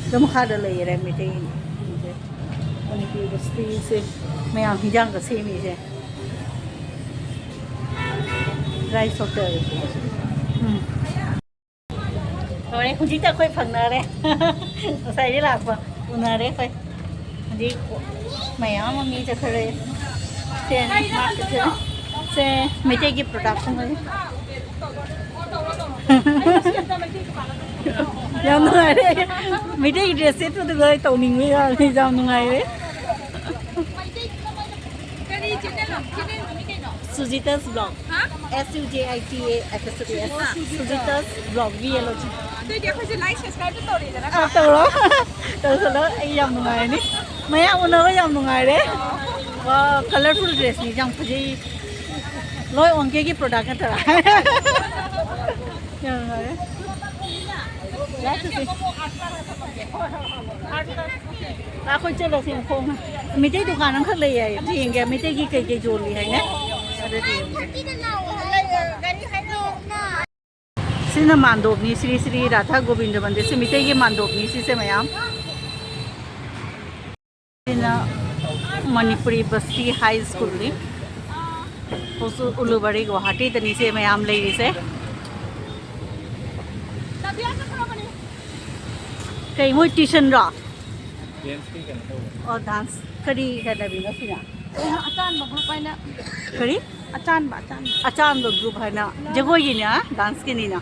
ꯑꯗꯨ ꯃꯈꯥꯗ ꯂꯩꯔꯦ ꯃꯩꯇꯩ꯫ ꯃꯅꯤꯄꯨꯔ ꯕꯁꯇꯤꯁꯦ ꯃꯌꯥꯝ ꯍꯤꯟꯖꯥꯡꯒ ꯁꯦꯝꯃꯤꯁꯦ꯫ Rice hotel. ꯎꯝ꯫ ꯂꯣꯏꯔꯦ, ꯍꯧꯖꯤꯛꯇ ꯑꯩꯈꯣꯏ ꯐꯪꯅꯔꯦ꯫ ꯉꯁꯥꯏꯗꯤ ꯂꯥꯛꯄ ꯎꯅꯔꯦ ꯑꯩꯈꯣꯏ꯫ ꯍꯧꯖꯤꯛ ꯃꯌꯥꯝ ꯑꯃ ꯃꯤ ꯆꯠꯈ꯭ꯔꯦ꯫ ꯁꯦ, ꯁꯦ ꯃꯩꯇꯩꯒꯤ ꯄ꯭ꯔꯗꯛꯁꯤꯡ ꯑꯁꯦ꯫ ꯌꯥꯝ ꯅꯨꯡꯉꯥꯏꯔꯦ꯫ ꯃꯩꯇꯩꯒꯤ ꯗ꯭ꯔꯦꯁ ꯁꯦꯠꯄꯗꯨꯒ ꯑꯩ ꯇꯧꯅꯤꯡꯕ ꯌꯥꯎꯔꯦ꯫ ꯌꯥꯝ ꯅꯨꯡꯉꯥꯏꯔꯦ꯫ ꯀꯔꯤ ꯆꯦꯅꯦꯜꯅꯣ? ꯆꯦꯅꯦꯜ ꯃꯃꯤꯡ ꯀꯩꯅꯣ? Sujita's Vlog꯫ ꯍꯥ? S U J I T A apostrophe S꯫ Ah. Sujita's Vlog, V L O G꯫ ꯑꯗꯨꯏꯗꯤ ꯑꯩꯈꯣꯏꯁꯨ like, subscribe ꯇꯧꯔꯦꯗꯅ꯫ ꯑꯥ, ꯇꯧꯔꯣ꯫ ꯇꯧꯁꯜꯂꯣ꯫ ꯑꯩ ꯌꯥꯝ ꯅꯨꯡꯉꯥꯏꯔꯅꯤ꯫ ꯃꯌꯥꯝ ꯎꯅꯕ ꯌꯥꯝ ꯅꯨꯡꯉꯥꯏꯔꯦ꯫ ꯋꯥ, colourful dressꯅꯤ, ꯌꯥꯝ ꯐꯖꯩ꯫ ꯂꯣꯏ ꯑꯣꯟ ꯀꯦꯒꯤ product ꯅꯠꯇ꯭ꯔꯥ? ꯌꯥꯝ ꯅꯨꯡꯉꯥꯏꯔꯦ꯫ Like ꯇꯧꯁꯤ꯫ ꯑꯩꯈꯣꯏ ꯆꯠꯂꯁꯤ ꯈꯣꯡꯅ꯫ ꯃꯩꯇꯩ ꯗꯨꯀꯥꯟ ꯑꯃꯈꯛ ꯂꯩ ꯍꯥꯏ, ꯌꯦꯡꯒꯦ ꯃꯩꯇꯩꯒꯤ ꯀꯩ ꯀꯩ ꯌꯣꯜꯂꯤ ꯍꯥꯏꯅ꯫ ꯑꯗꯨꯗꯤ ꯌꯦꯡꯒꯦ꯫ ꯁꯤꯅ ꯃꯥꯟꯗꯣꯞꯅꯤ, ꯁ꯭ꯔꯤ ꯁ꯭ꯔꯤ ꯔꯥꯙꯥ ꯒꯣꯕꯤꯟꯗ ꯃꯟꯗꯤꯔ꯫ ꯁꯤ ꯃꯩꯇꯩꯒꯤ ꯃꯥꯟꯗꯣꯞꯅꯤ ꯁꯤꯁꯦ ꯃꯌꯥꯝ꯫ ꯁꯤꯅ ꯃꯅꯤꯄꯨꯔꯤ ꯕꯁꯇꯤ ꯍꯥꯏ ꯁ꯭ꯀꯨꯜꯅꯤ꯫ ꯎꯁꯨ-, ꯎꯂꯨꯕꯥꯔꯤ ꯒꯨꯋꯥꯍꯥꯇꯤꯗꯅꯤ ꯁꯦ ꯃꯌꯥꯝ ꯂꯩꯔꯤꯁꯦ꯫ ꯀꯩ ꯃꯣꯏ tuition ꯔꯣ? ꯑꯣ, dance꯫ ꯀꯔꯤ academy ꯅꯣ ꯁꯤꯅ? ꯑꯆꯥꯟꯕ group ꯍꯥꯏꯅ꯫ ꯀꯔꯤ? ꯑꯆꯥꯟꯕ, ꯑꯆꯥꯟꯕ꯫ ꯑꯆꯥꯟꯕ group ꯍꯥꯏꯅ꯫ ꯖꯒꯣꯏꯒꯤꯅꯦ, danceꯀꯤꯅꯤꯅ꯫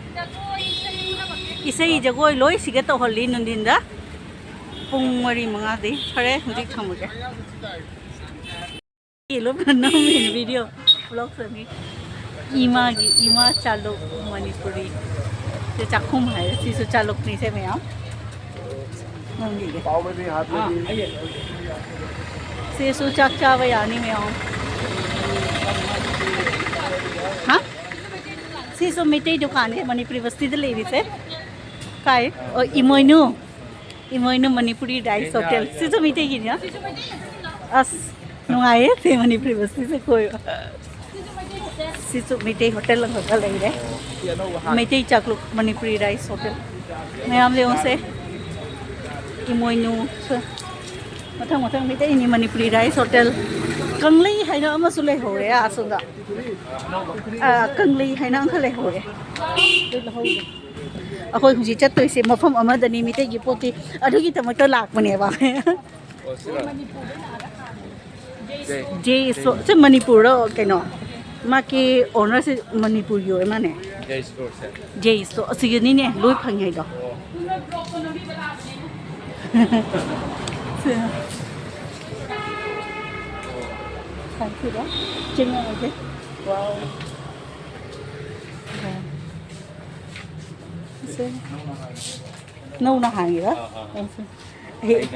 ꯏꯁꯩ ꯖꯒꯣꯏ ꯂꯣꯏ ꯁꯤꯒ ꯇꯧꯍꯜꯂꯤ ꯅꯨꯡꯊꯤꯟꯗ꯫ ꯄꯨꯡ ꯃꯔꯤ ꯃꯉꯥꯗꯤ꯫ ꯐꯔꯦ, ꯍꯧꯖꯤꯛ ꯊꯝꯃꯒꯦ꯫ ꯂꯣꯏꯅ ꯅꯝꯃꯤꯅꯦ video, vlog ꯁꯦꯝꯃꯤ꯫ ꯏꯃꯥꯒꯤ, ꯏꯃꯥ ꯆꯥꯂꯨꯛ ꯃꯅꯤꯄꯨꯔꯤ꯫ ꯁꯤ ꯆꯥꯛꯈꯨꯝ ꯍꯥꯏꯔꯦ, ꯁꯤꯁꯨ ꯆꯥꯂꯨꯛꯅꯤ ꯁꯦ ꯃꯌꯥꯝ꯫ ꯅꯝꯕꯤꯒꯦ꯫ ꯁꯤꯁꯨ ꯆꯥꯛ ꯆꯥꯕ ꯌꯥꯅꯤ ꯃꯌꯥꯝ꯫ ꯍꯥ? ꯁꯤꯁꯨ ꯃꯩꯇꯩ ꯗꯨꯀꯥꯟꯅꯦ ꯃꯅꯤꯄꯨꯔꯤ ꯕꯁꯇꯤꯗ ꯂꯩꯔꯤꯁꯦ꯫ ꯀꯥꯏ? ꯑꯣ, ꯏꯃꯣꯏꯅꯨ꯫ ꯏꯃꯣꯏꯅꯨ ꯃꯅꯤꯄꯨꯔꯤ ꯔꯥꯏꯁ ꯍꯣꯇꯦꯜ꯫ ꯁꯤꯁꯨ ꯃꯩꯇꯩꯒꯤꯅꯦ꯫ ꯑꯁ, ꯅꯨꯡꯉꯥꯏꯌꯦ ꯁꯤ ꯃꯅꯤꯄꯨꯔꯤ ꯕꯁꯇꯤꯁꯦ ꯀꯣꯏꯕ꯫ ꯁꯤꯁꯨ ꯃꯩꯇꯩ ꯍꯣꯇꯦꯜ ꯑꯃꯈꯛ ꯂꯩꯔꯦ꯫ ꯃꯩꯇꯩ ꯆꯥꯛꯂꯨꯛ ꯃꯅꯤꯄꯨꯔꯤ ꯔꯥꯏꯁ ꯍꯣꯇꯦꯜ꯫ ꯃꯌꯥꯝ ꯌꯦꯡꯉꯨꯁꯦ꯫ ꯏꯃꯣꯏꯅꯨ꯫ ꯃꯊꯪ ꯃꯊꯪ ꯃꯩꯇꯩꯅꯤ ꯃꯅꯤꯄꯨꯔꯤ ꯔꯥꯏꯁ ꯍꯣꯇꯦꯜ꯫ ꯀꯪꯂꯩ ꯍꯥꯏꯅ ꯑꯃꯁꯨ ꯂꯩꯍꯧꯔꯦ ꯑꯁꯣꯝꯗ꯫ ꯑ, ꯀꯪꯂꯩ ꯍꯥꯏꯅ ꯑꯃꯈꯛ ꯂꯩꯍꯧꯔꯦ꯫ ꯑꯗꯨ ꯂꯧꯍꯧꯒꯦ꯫ ꯑꯩꯈꯣꯏ ꯍꯧꯖꯤꯛ ꯆꯠꯇꯣꯏꯁꯦ ꯃꯐꯝ ꯑꯃꯗꯅꯤ ꯃꯤꯇꯩꯒꯤ ꯄꯣꯠꯇꯤ ꯑꯗꯨꯒꯤꯗꯃꯛꯇ ꯂꯥꯛꯄꯅꯦꯕ꯫ ꯑꯣ, ꯁꯤꯔꯣ? ꯖꯦ꯫ J store. ꯁꯤ ꯃꯅꯤꯄꯨꯔꯔꯣ ꯀꯩꯅꯣ? ꯃꯥꯒꯤ ꯑꯣꯅꯔꯁꯦ ꯃꯅꯤꯄꯨꯔꯒꯤ ꯑꯣꯏ ꯃꯥꯅꯦ꯫ ꯖꯦ ꯏꯁꯇꯣꯔꯁꯦ꯫ J store. ꯑꯁꯤꯒꯤꯅꯤꯅꯦ ꯂꯣꯏ ꯐꯪꯉꯦ ꯍꯥꯏꯗꯣ꯫ ꯑꯣ꯫ ꯁꯤ꯫ ꯈꯪꯈꯤꯕ? ꯆꯦꯡꯉꯛꯑꯒꯦ꯫ ꯋꯥꯎ꯫ ꯁꯦ꯫ ꯅꯧꯅ ꯍꯥꯡꯉꯤꯔꯣ? ꯑꯥ, ꯑꯥ꯫ ꯑꯩ,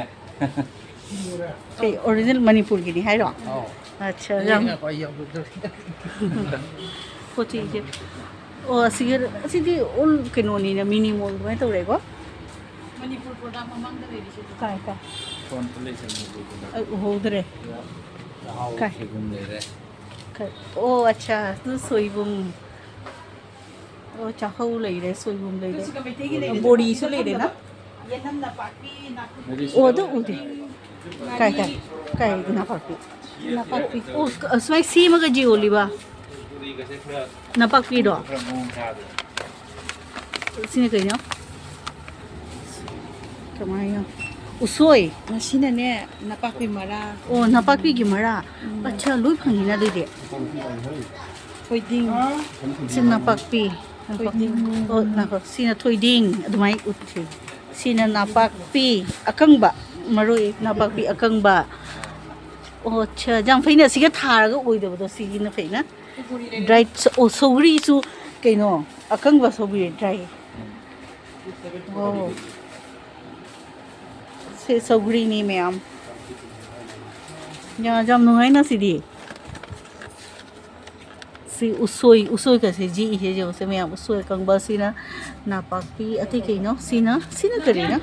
ꯀꯩ, ꯑꯣꯔꯤꯖꯤꯅꯦꯜ ꯃꯅꯤꯄꯨꯔꯒꯤꯅꯤ ꯍꯥꯏꯔꯣ? ꯑꯥꯎ꯫ ꯑꯠꯆꯥ, ꯌꯥꯝ ꯄꯣꯠ ꯆꯩꯁꯦ꯫ ꯑꯣ, ꯑꯁꯤꯒꯤ, ꯑꯁꯤꯗꯤ ꯑꯣꯜ ꯀꯩꯅꯣꯅꯤꯅ, ꯃꯤꯅꯤ ꯃꯣꯜ ꯑꯗꯨꯃꯥꯏꯅ ꯇꯧꯔꯦꯀꯣ? ꯃꯅꯤꯄꯨꯔ ꯄ꯭ꯔꯣꯗꯛ ꯃꯃꯥꯡꯗ ꯂꯩꯔꯤꯁꯤꯗꯤ꯫ ꯀꯥꯏ, ꯀꯥꯏ? ꯐꯣꯟꯗ ꯂꯩꯁꯟꯕꯗꯨꯗ꯫ ꯑꯩ ꯎꯍꯧꯗ꯭ꯔꯦ꯫ ꯆꯥꯛꯍꯥꯎ ꯀꯥꯏ? ꯁꯣꯏꯕꯨꯝ ꯂꯩꯔꯦ꯫ ꯀꯥꯏ? ꯑꯣ, ꯑꯠꯆꯥ, ꯑꯗꯨ ꯁꯣꯏꯕꯨꯝ꯫ ꯑꯣ, ꯆꯥꯛꯍꯧ ꯂꯩꯔꯦ, ꯁꯣꯏꯕꯨꯝ ꯂꯩꯔꯦ꯫ ꯕꯣꯔꯤꯁꯨ ꯂꯩꯔꯦꯅ? ꯌꯦꯅꯝ ꯅꯄꯥꯛꯄꯤ, ꯅꯥꯀꯨꯞꯄꯤ꯫ ꯑꯣ, ꯑꯗꯨ ꯎꯗꯦ꯫ ꯀꯥꯏ, ꯀꯥꯏ? ꯀꯥꯏ ꯅꯥꯄꯥꯛꯄꯤ? ꯅꯥꯄꯥꯛꯄꯤ꯫ ꯑꯣ, ꯁꯨꯃꯥꯏ ꯁꯦꯝꯃꯒ ꯌꯣꯜꯂꯤꯕ? ꯅꯥꯄꯥꯛꯄꯤꯗꯣ? ꯁꯤꯅ ꯀꯩꯅꯣ? ꯀꯃꯥꯏꯅ? ꯎꯁꯣꯏ꯫ ꯃꯁꯤꯅꯅꯦ, ꯅꯄꯥꯛꯄꯤ ꯃꯔꯥ꯫ ꯑꯣ, ꯅꯄꯥꯛꯄꯤꯒꯤ ꯃꯔꯥ꯫ ꯎꯝ꯫ ꯑꯠꯆꯥ, ꯂꯣꯏ ꯐꯪꯉꯤꯅ ꯑꯗꯨꯗꯤ꯫ ꯊꯣꯏꯗꯤꯡ꯫ ꯁꯤ ꯅꯄꯥꯛꯄꯤ꯫ ꯊꯣꯏꯗꯤꯡ꯫ ꯑꯣ, ꯉꯥꯏꯈꯣ꯫ ꯁꯤꯅ ꯊꯣꯏꯗꯤꯡ꯫ ꯑꯗꯨꯃꯥꯏꯅ ꯎꯠꯁꯤ꯫ ꯁꯤꯅ ꯅꯄꯥꯛꯄꯤ ꯑꯀꯪꯕ꯫ ꯃꯔꯣꯏ ꯅꯄꯥꯛꯄꯤ ꯑꯀꯪꯕ꯫ ꯑꯣ, ꯑꯠꯆꯥ꯫ ꯌꯥꯝ ꯐꯩꯅꯦ꯫ ꯑꯁꯤꯒ ꯊꯥꯔꯒ ꯑꯣꯏꯗꯕꯗꯣ꯫ ꯁꯤꯒꯤꯅ ꯐꯩꯅ꯫ ꯗ꯭ꯔꯥꯏ꯫ ꯑꯣ, ꯁꯧꯒ꯭ꯔꯤꯁꯨ ꯀꯩꯅꯣ? ꯑꯀꯪꯕ ꯁꯧꯒ꯭ꯔꯤ ꯗ꯭ꯔꯥꯏ꯫ ꯑꯣ꯫ ꯁꯤ ꯁꯧꯒ꯭ꯔꯤꯅꯤ ꯃꯌꯥꯝ꯫ ꯌꯥ, ꯌꯥꯝ ꯅꯨꯡꯉꯥꯏꯅ ꯁꯤꯗꯤ꯫ ꯁꯤ ꯎꯁꯣꯏ, ꯎꯁꯣꯏꯒꯁꯦ ꯖꯤꯛꯏꯁꯦ ꯌꯦꯡꯉꯨꯁꯦ ꯃꯌꯥꯝ꯫ ꯎꯁꯣꯏ ꯑꯀꯪꯕ, ꯁꯤꯅ ꯅꯥꯄꯥꯛꯄꯤ, ꯑꯇꯩ ꯀꯩꯅꯣ? ꯁꯤꯅ, ꯁꯤꯅ ꯀꯔꯤꯅꯣ?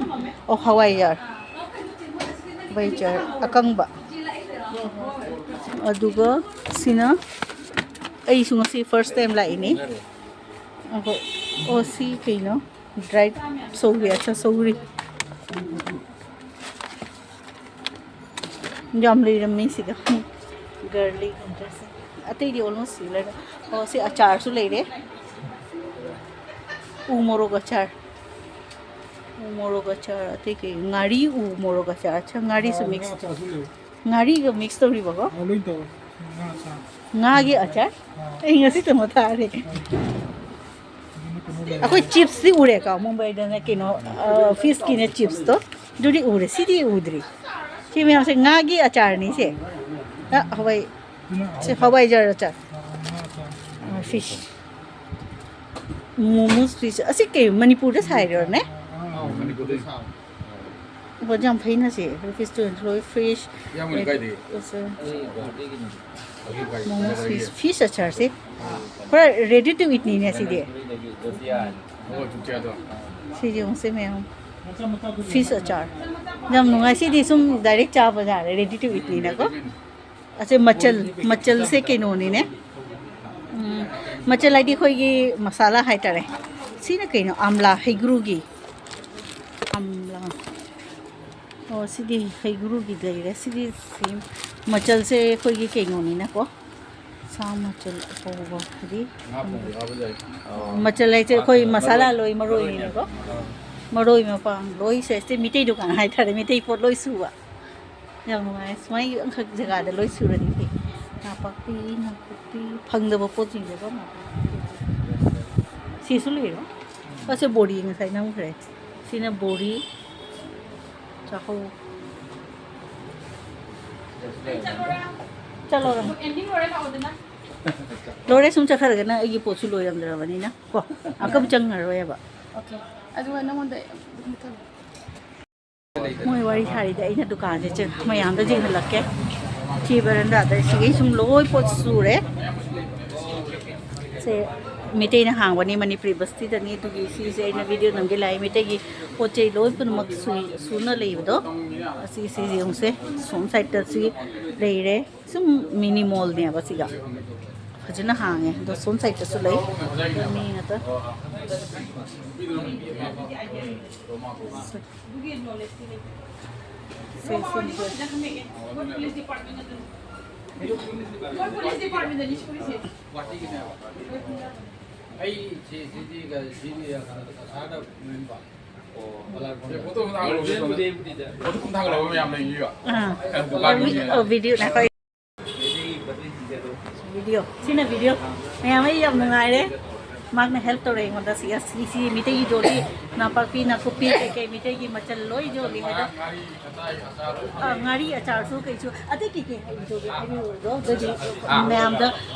ꯑꯣ, ꯍꯋꯥꯏꯖꯥꯔ꯫ ꯍꯋꯥꯏꯖꯥꯔ ꯑꯀꯪꯕ꯫ ꯑꯗꯨꯒ ꯁꯤꯅ, ꯑꯩꯁꯨ ꯉꯁꯤ first time ꯂꯥꯛꯏꯅꯦ꯫ ꯑꯍꯣꯏ꯫ ꯑꯣ, ꯁꯤ ꯀꯩꯅꯣ? Dry ꯁꯧꯒ꯭ꯔꯤ, ꯑꯆꯥ, ꯁꯧꯒ꯭ꯔꯤ꯫ ꯌꯥꯝ ꯂꯩꯔꯝꯃꯤ ꯁꯤꯗ꯫ Garlic, ꯑꯇꯩꯗꯤ almost ꯁꯤ ꯂꯩꯔꯦ꯫ ꯑꯣ, ꯁꯤ ꯑꯆꯥꯔꯁꯨ ꯂꯩꯔꯦ꯫ ꯎ ꯃꯣꯔꯣꯛ ꯑꯆꯥꯔ꯫ ꯎ ꯃꯣꯔꯣꯛ ꯑꯆꯥꯔ, ꯑꯇꯩ ꯀꯩ? ꯉꯥꯔꯤ ꯎ ꯃꯣꯔꯣꯛ ꯑꯆꯥꯔ꯫ ꯑꯆꯥ, ꯉꯥꯔꯤꯁꯨ ꯑꯥ, mix꯫ ꯉꯥ ꯑꯆꯥꯔꯁꯨ ꯂꯩ꯫ ꯉꯥꯔꯤꯒ mix ꯇꯧꯔꯤꯕꯀꯣ? ꯑꯥ, ꯂꯣꯏ ꯇꯧꯋꯦ꯫ ꯉꯥ ꯑꯆꯥꯔ꯫ ꯉꯥꯒꯤ ꯑꯆꯥꯔ? ꯑꯥ꯫ ꯑꯩ ꯉꯁꯤꯇ ꯃꯊꯥꯔꯦ꯫ ꯑꯗꯨꯅ ꯀꯩꯅꯣ ꯂꯩꯔꯦ꯫ ꯑꯩꯈꯣꯏ chipsꯇꯤ ꯎꯔꯦꯀꯣ, ꯃꯨꯝꯕꯥꯏꯗꯅ ꯀꯩꯅꯣ, ꯑ, fishꯀꯤꯅꯦ chipsꯇꯣ꯫ ꯑꯗꯨꯗꯤ ꯎꯔꯦ, ꯁꯤꯗꯤ ꯎꯗ꯭ꯔꯤ꯫ ꯁꯤ ꯃꯌꯥꯝꯁꯦ ꯉꯥꯒꯤ ꯑꯆꯥꯔꯅꯤ ꯁꯦ꯫ ꯑ, ꯍꯋꯥꯏ-, ꯑꯗꯨꯅ ꯁꯤ ꯍꯋꯥꯏꯖꯥꯔ꯫ ꯍꯋꯥꯏꯖꯥꯔ ꯑꯆꯥꯔ꯫ ꯑꯥ, ꯉꯥ ꯑꯆꯥꯔ꯫ ꯑ, fish꯫ Momo's fish꯫ ꯑꯁꯤ ꯀꯩ, ꯃꯅꯤꯄꯨꯔꯗ ꯁꯥꯏꯔꯣꯅꯦ? ꯑꯥ, ꯃꯅꯤꯄꯨꯔꯗ ꯁꯥꯕ꯫ ꯄꯣꯠ ꯌꯥꯝ ꯐꯩꯅ ꯁꯤ꯫ Rupees twenty ꯂꯣꯏ fish꯫ ꯌꯥꯝꯕꯨꯗꯤ ꯀꯥꯏꯗꯦ꯫ ꯑꯁ꯫ ꯑꯩ ꯒꯨꯋꯥꯍꯥꯇꯤꯒꯤꯅꯤ꯫ Momo's fish, fish ꯑꯆꯥꯔꯁꯦ꯫ ꯄꯨꯔꯥ ready to eatꯅꯤꯅꯦ ꯁꯤꯗꯤ꯫ ꯍꯣꯏ, ꯆꯨꯆꯤꯌꯥꯗꯣ꯫ ꯁꯤ ꯌꯦꯡꯉꯨꯁꯦ ꯃꯌꯥꯝ꯫ Fish ꯑꯆꯥꯔ꯫ ꯌꯥꯝ ꯅꯨꯡꯉꯥꯏ꯫ ꯁꯤꯗꯤ ꯁꯨꯝ direct ꯆꯥꯕ ꯌꯥꯔꯦ, ready to eatꯅꯤꯅꯀꯣ꯫ ꯑꯁꯦ ꯃꯆꯜ, ꯃꯆꯜꯁꯦ ꯀꯩꯅꯣꯅꯤꯅꯦ꯫ ꯎꯝ, ꯃꯆꯜ ꯍꯥꯏꯗꯤ ꯑꯩꯈꯣꯏꯒꯤ ꯃꯁꯥꯂꯥ ꯍꯥꯏꯇꯥꯔꯦ꯫ ꯁꯤꯅ ꯀꯩꯅꯣ? ꯑꯝꯂꯥ ꯍꯩꯒ꯭ꯔꯨꯒꯤ꯫ ꯑꯝꯂꯥ꯫ ꯑꯣ, ꯁꯤꯗꯤ ꯍꯩꯒ꯭ꯔꯨꯒꯤ ꯂꯩꯔꯦ꯫ ꯁꯤꯗꯤ ꯁꯤ ꯃꯆꯜꯁꯦ ꯑꯩꯈꯣꯏꯒꯤ ꯀꯩꯅꯣꯅꯤꯅꯀꯣ꯫ ꯁꯥ ꯃꯆꯜ ꯑꯆꯧꯕ ꯍꯥꯏꯗꯤ ꯉꯥ ꯊꯣꯡꯕ ꯍꯥꯞꯄꯁꯨ ꯌꯥꯏ꯫ ꯃꯆꯜ ꯍꯥꯏꯁꯦ ꯑꯩꯈꯣꯏ ꯃꯁꯥꯂꯥ ꯂꯣꯏ ꯃꯔꯣꯏꯅꯤꯅꯀꯣ꯫ ꯃꯔꯣꯏ ꯃꯄꯥꯡ ꯂꯣꯏ ꯁꯦ꯫ ꯁꯤ ꯃꯤꯇꯩ ꯗꯨꯀꯥꯟ ꯍꯥꯏꯇꯥꯔꯦ, ꯃꯤꯇꯩ ꯄꯣꯠ ꯂꯣꯏ ꯁꯨꯕ꯫ ꯌꯥꯝ ꯅꯨꯡꯉꯥꯏ꯫ ꯁꯨꯃꯥꯏꯅ ꯑꯃꯈꯛ ꯖꯒꯥꯗ ꯂꯣꯏ ꯁꯨꯔꯗꯤ ꯐꯩ꯫ ꯅꯥꯄꯥꯛꯄꯤ, ꯅꯥꯀꯨꯞꯄꯤ, ꯐꯪꯗꯕ ꯄꯣꯠꯁꯤꯡꯁꯦꯀꯣ꯫ ꯁꯤꯁꯨ ꯂꯩꯔꯣ? ꯑꯁꯦ ꯕꯣꯔꯤ ꯉꯁꯥꯏ ꯅꯝꯈ꯭ꯔꯦ꯫ ꯁꯤꯅ ꯕꯣꯔꯤ, ꯆꯥꯛꯍꯧ꯫ ꯆꯠꯂꯣ꯫ ꯂꯣꯏꯔꯦ, ꯁꯨꯝ ꯆꯠꯈ꯭ꯔꯒꯅ ꯑꯩꯒꯤ ꯄꯣꯠꯁꯨ ꯂꯣꯏꯔꯝꯗ꯭ꯔꯕꯅꯤꯅ ꯀꯣ, ꯑꯃꯨꯛꯀ ꯆꯪꯉꯔꯣꯏꯕ꯫ Okay꯫ ꯑꯗꯨꯒ ꯅꯉꯣꯟꯗ ꯃꯣꯏ ꯋꯥꯔꯤ ꯁꯥꯔꯤꯗ ꯑꯩꯅ ꯗꯨꯀꯥꯟꯁꯦ ꯆꯦ-, ꯃꯌꯥꯝꯗ ꯌꯦꯡꯍꯜꯂꯛꯀꯦ꯫ ꯁꯤ ꯕꯔꯟꯗꯥꯗ ꯁꯤꯒꯩ ꯁꯨꯝ ꯂꯣꯏ ꯄꯣꯠ ꯁꯨꯔꯦ꯫ ꯁꯦ ꯃꯩꯇꯩꯅ ꯍꯥꯡꯕꯅꯤ, ꯃꯅꯤꯄꯨꯔꯤ ꯕꯁꯇꯤꯗꯅꯤ꯫ ꯑꯗꯨꯒꯤ ꯁꯤꯁꯦ ꯑꯩꯅ ꯚꯤꯗꯤꯑꯣ ꯅꯝꯒꯦ ꯂꯥꯛꯑꯦ꯫ ꯃꯩꯇꯩꯒꯤ ꯄꯣꯠ ꯆꯩ ꯂꯣꯏ ꯄꯨꯝꯅꯃꯛ ꯁꯨꯏ-, ꯁꯨꯅ ꯂꯩꯕꯗꯣ꯫ ꯑꯁꯤ, ꯁꯤꯁꯦ ꯌꯦꯡꯉꯨꯁꯦ꯫ ꯁꯣꯝ ꯁꯥꯏꯠꯇ ꯁꯤ ꯂꯩꯔꯦ꯫ ꯁꯨꯝ ꯃꯤꯅꯤ ꯃꯣꯜꯅꯦꯕ ꯁꯤꯒ꯫ ꯐꯖꯅ ꯍꯥꯡꯉꯦ꯫ ꯑꯗꯣ ꯁꯣꯝ ꯁꯥꯏꯠꯇꯁꯨ ꯂꯩ꯫ ꯃꯤ ꯉꯥꯛꯇ꯫ ꯁꯦ, ꯁꯦ, ꯁꯦ꯫ ꯑꯩ ꯁꯤ, ꯁꯤꯗꯤ, ꯁꯤꯗꯤ ꯀꯩꯅꯣꯗ, ꯀꯁꯥꯔꯗ ꯃꯌꯨꯝ ꯄꯥꯜꯂꯦ꯫ ꯑꯣ, ꯕꯂꯥꯔ ꯐꯣꯟꯗ꯫ ꯐꯣꯇꯣ ꯑꯃ ꯊꯥꯒꯠꯂꯛꯑꯣ, ꯐꯣꯇꯣ ꯑꯃ ꯊꯥꯒꯠꯂꯛꯑꯣ, ꯃꯌꯥꯝ ꯂꯩ ꯌꯦꯡꯕꯤꯌꯨ꯫ ꯑꯥ꯫ ꯗꯨꯀꯥꯟꯒꯤ ꯃꯤ-, ꯑ, ꯚꯤꯗꯤꯑꯣ ꯉꯥꯏꯈꯣ꯫ ꯚꯤꯗꯤꯑꯣ, ꯁꯤꯅ ꯚꯤꯗꯤꯑꯣ꯫ ꯃꯌꯥꯝ ꯑꯩ ꯌꯥꯝ ꯅꯨꯡꯉꯥꯏꯔꯦ꯫ ꯃꯥꯅ ꯍꯦꯜꯞ ꯇꯧꯔꯦ ꯑꯩꯉꯣꯟꯗ꯫ ꯁꯤ, ꯑꯁ, ꯁꯤ, ꯁꯤ ꯃꯤꯇꯩꯒꯤ ꯖꯣꯂꯤ, ꯅꯥꯄꯥꯛꯄꯤ, ꯅꯥꯀꯨꯞꯄꯤ, ꯀꯩꯀꯩ ꯃꯤꯇꯩꯒꯤ ꯃꯆꯜ ꯂꯣꯏ ꯌꯣꯜꯂꯤ ꯍꯥꯏꯗꯣ꯫ ꯑ, ꯉꯥꯔꯤ ꯑꯆꯥꯔꯁꯨ ꯀꯩꯁꯨ, ꯑꯇꯩ ꯀꯩꯀꯩ ꯍꯥꯏꯕꯗꯣ ꯍꯥꯏꯕꯤꯔꯛꯑꯣ꯫ ꯑꯗꯨꯗꯤ ꯑꯥ꯫ ꯃꯌꯥꯝꯗ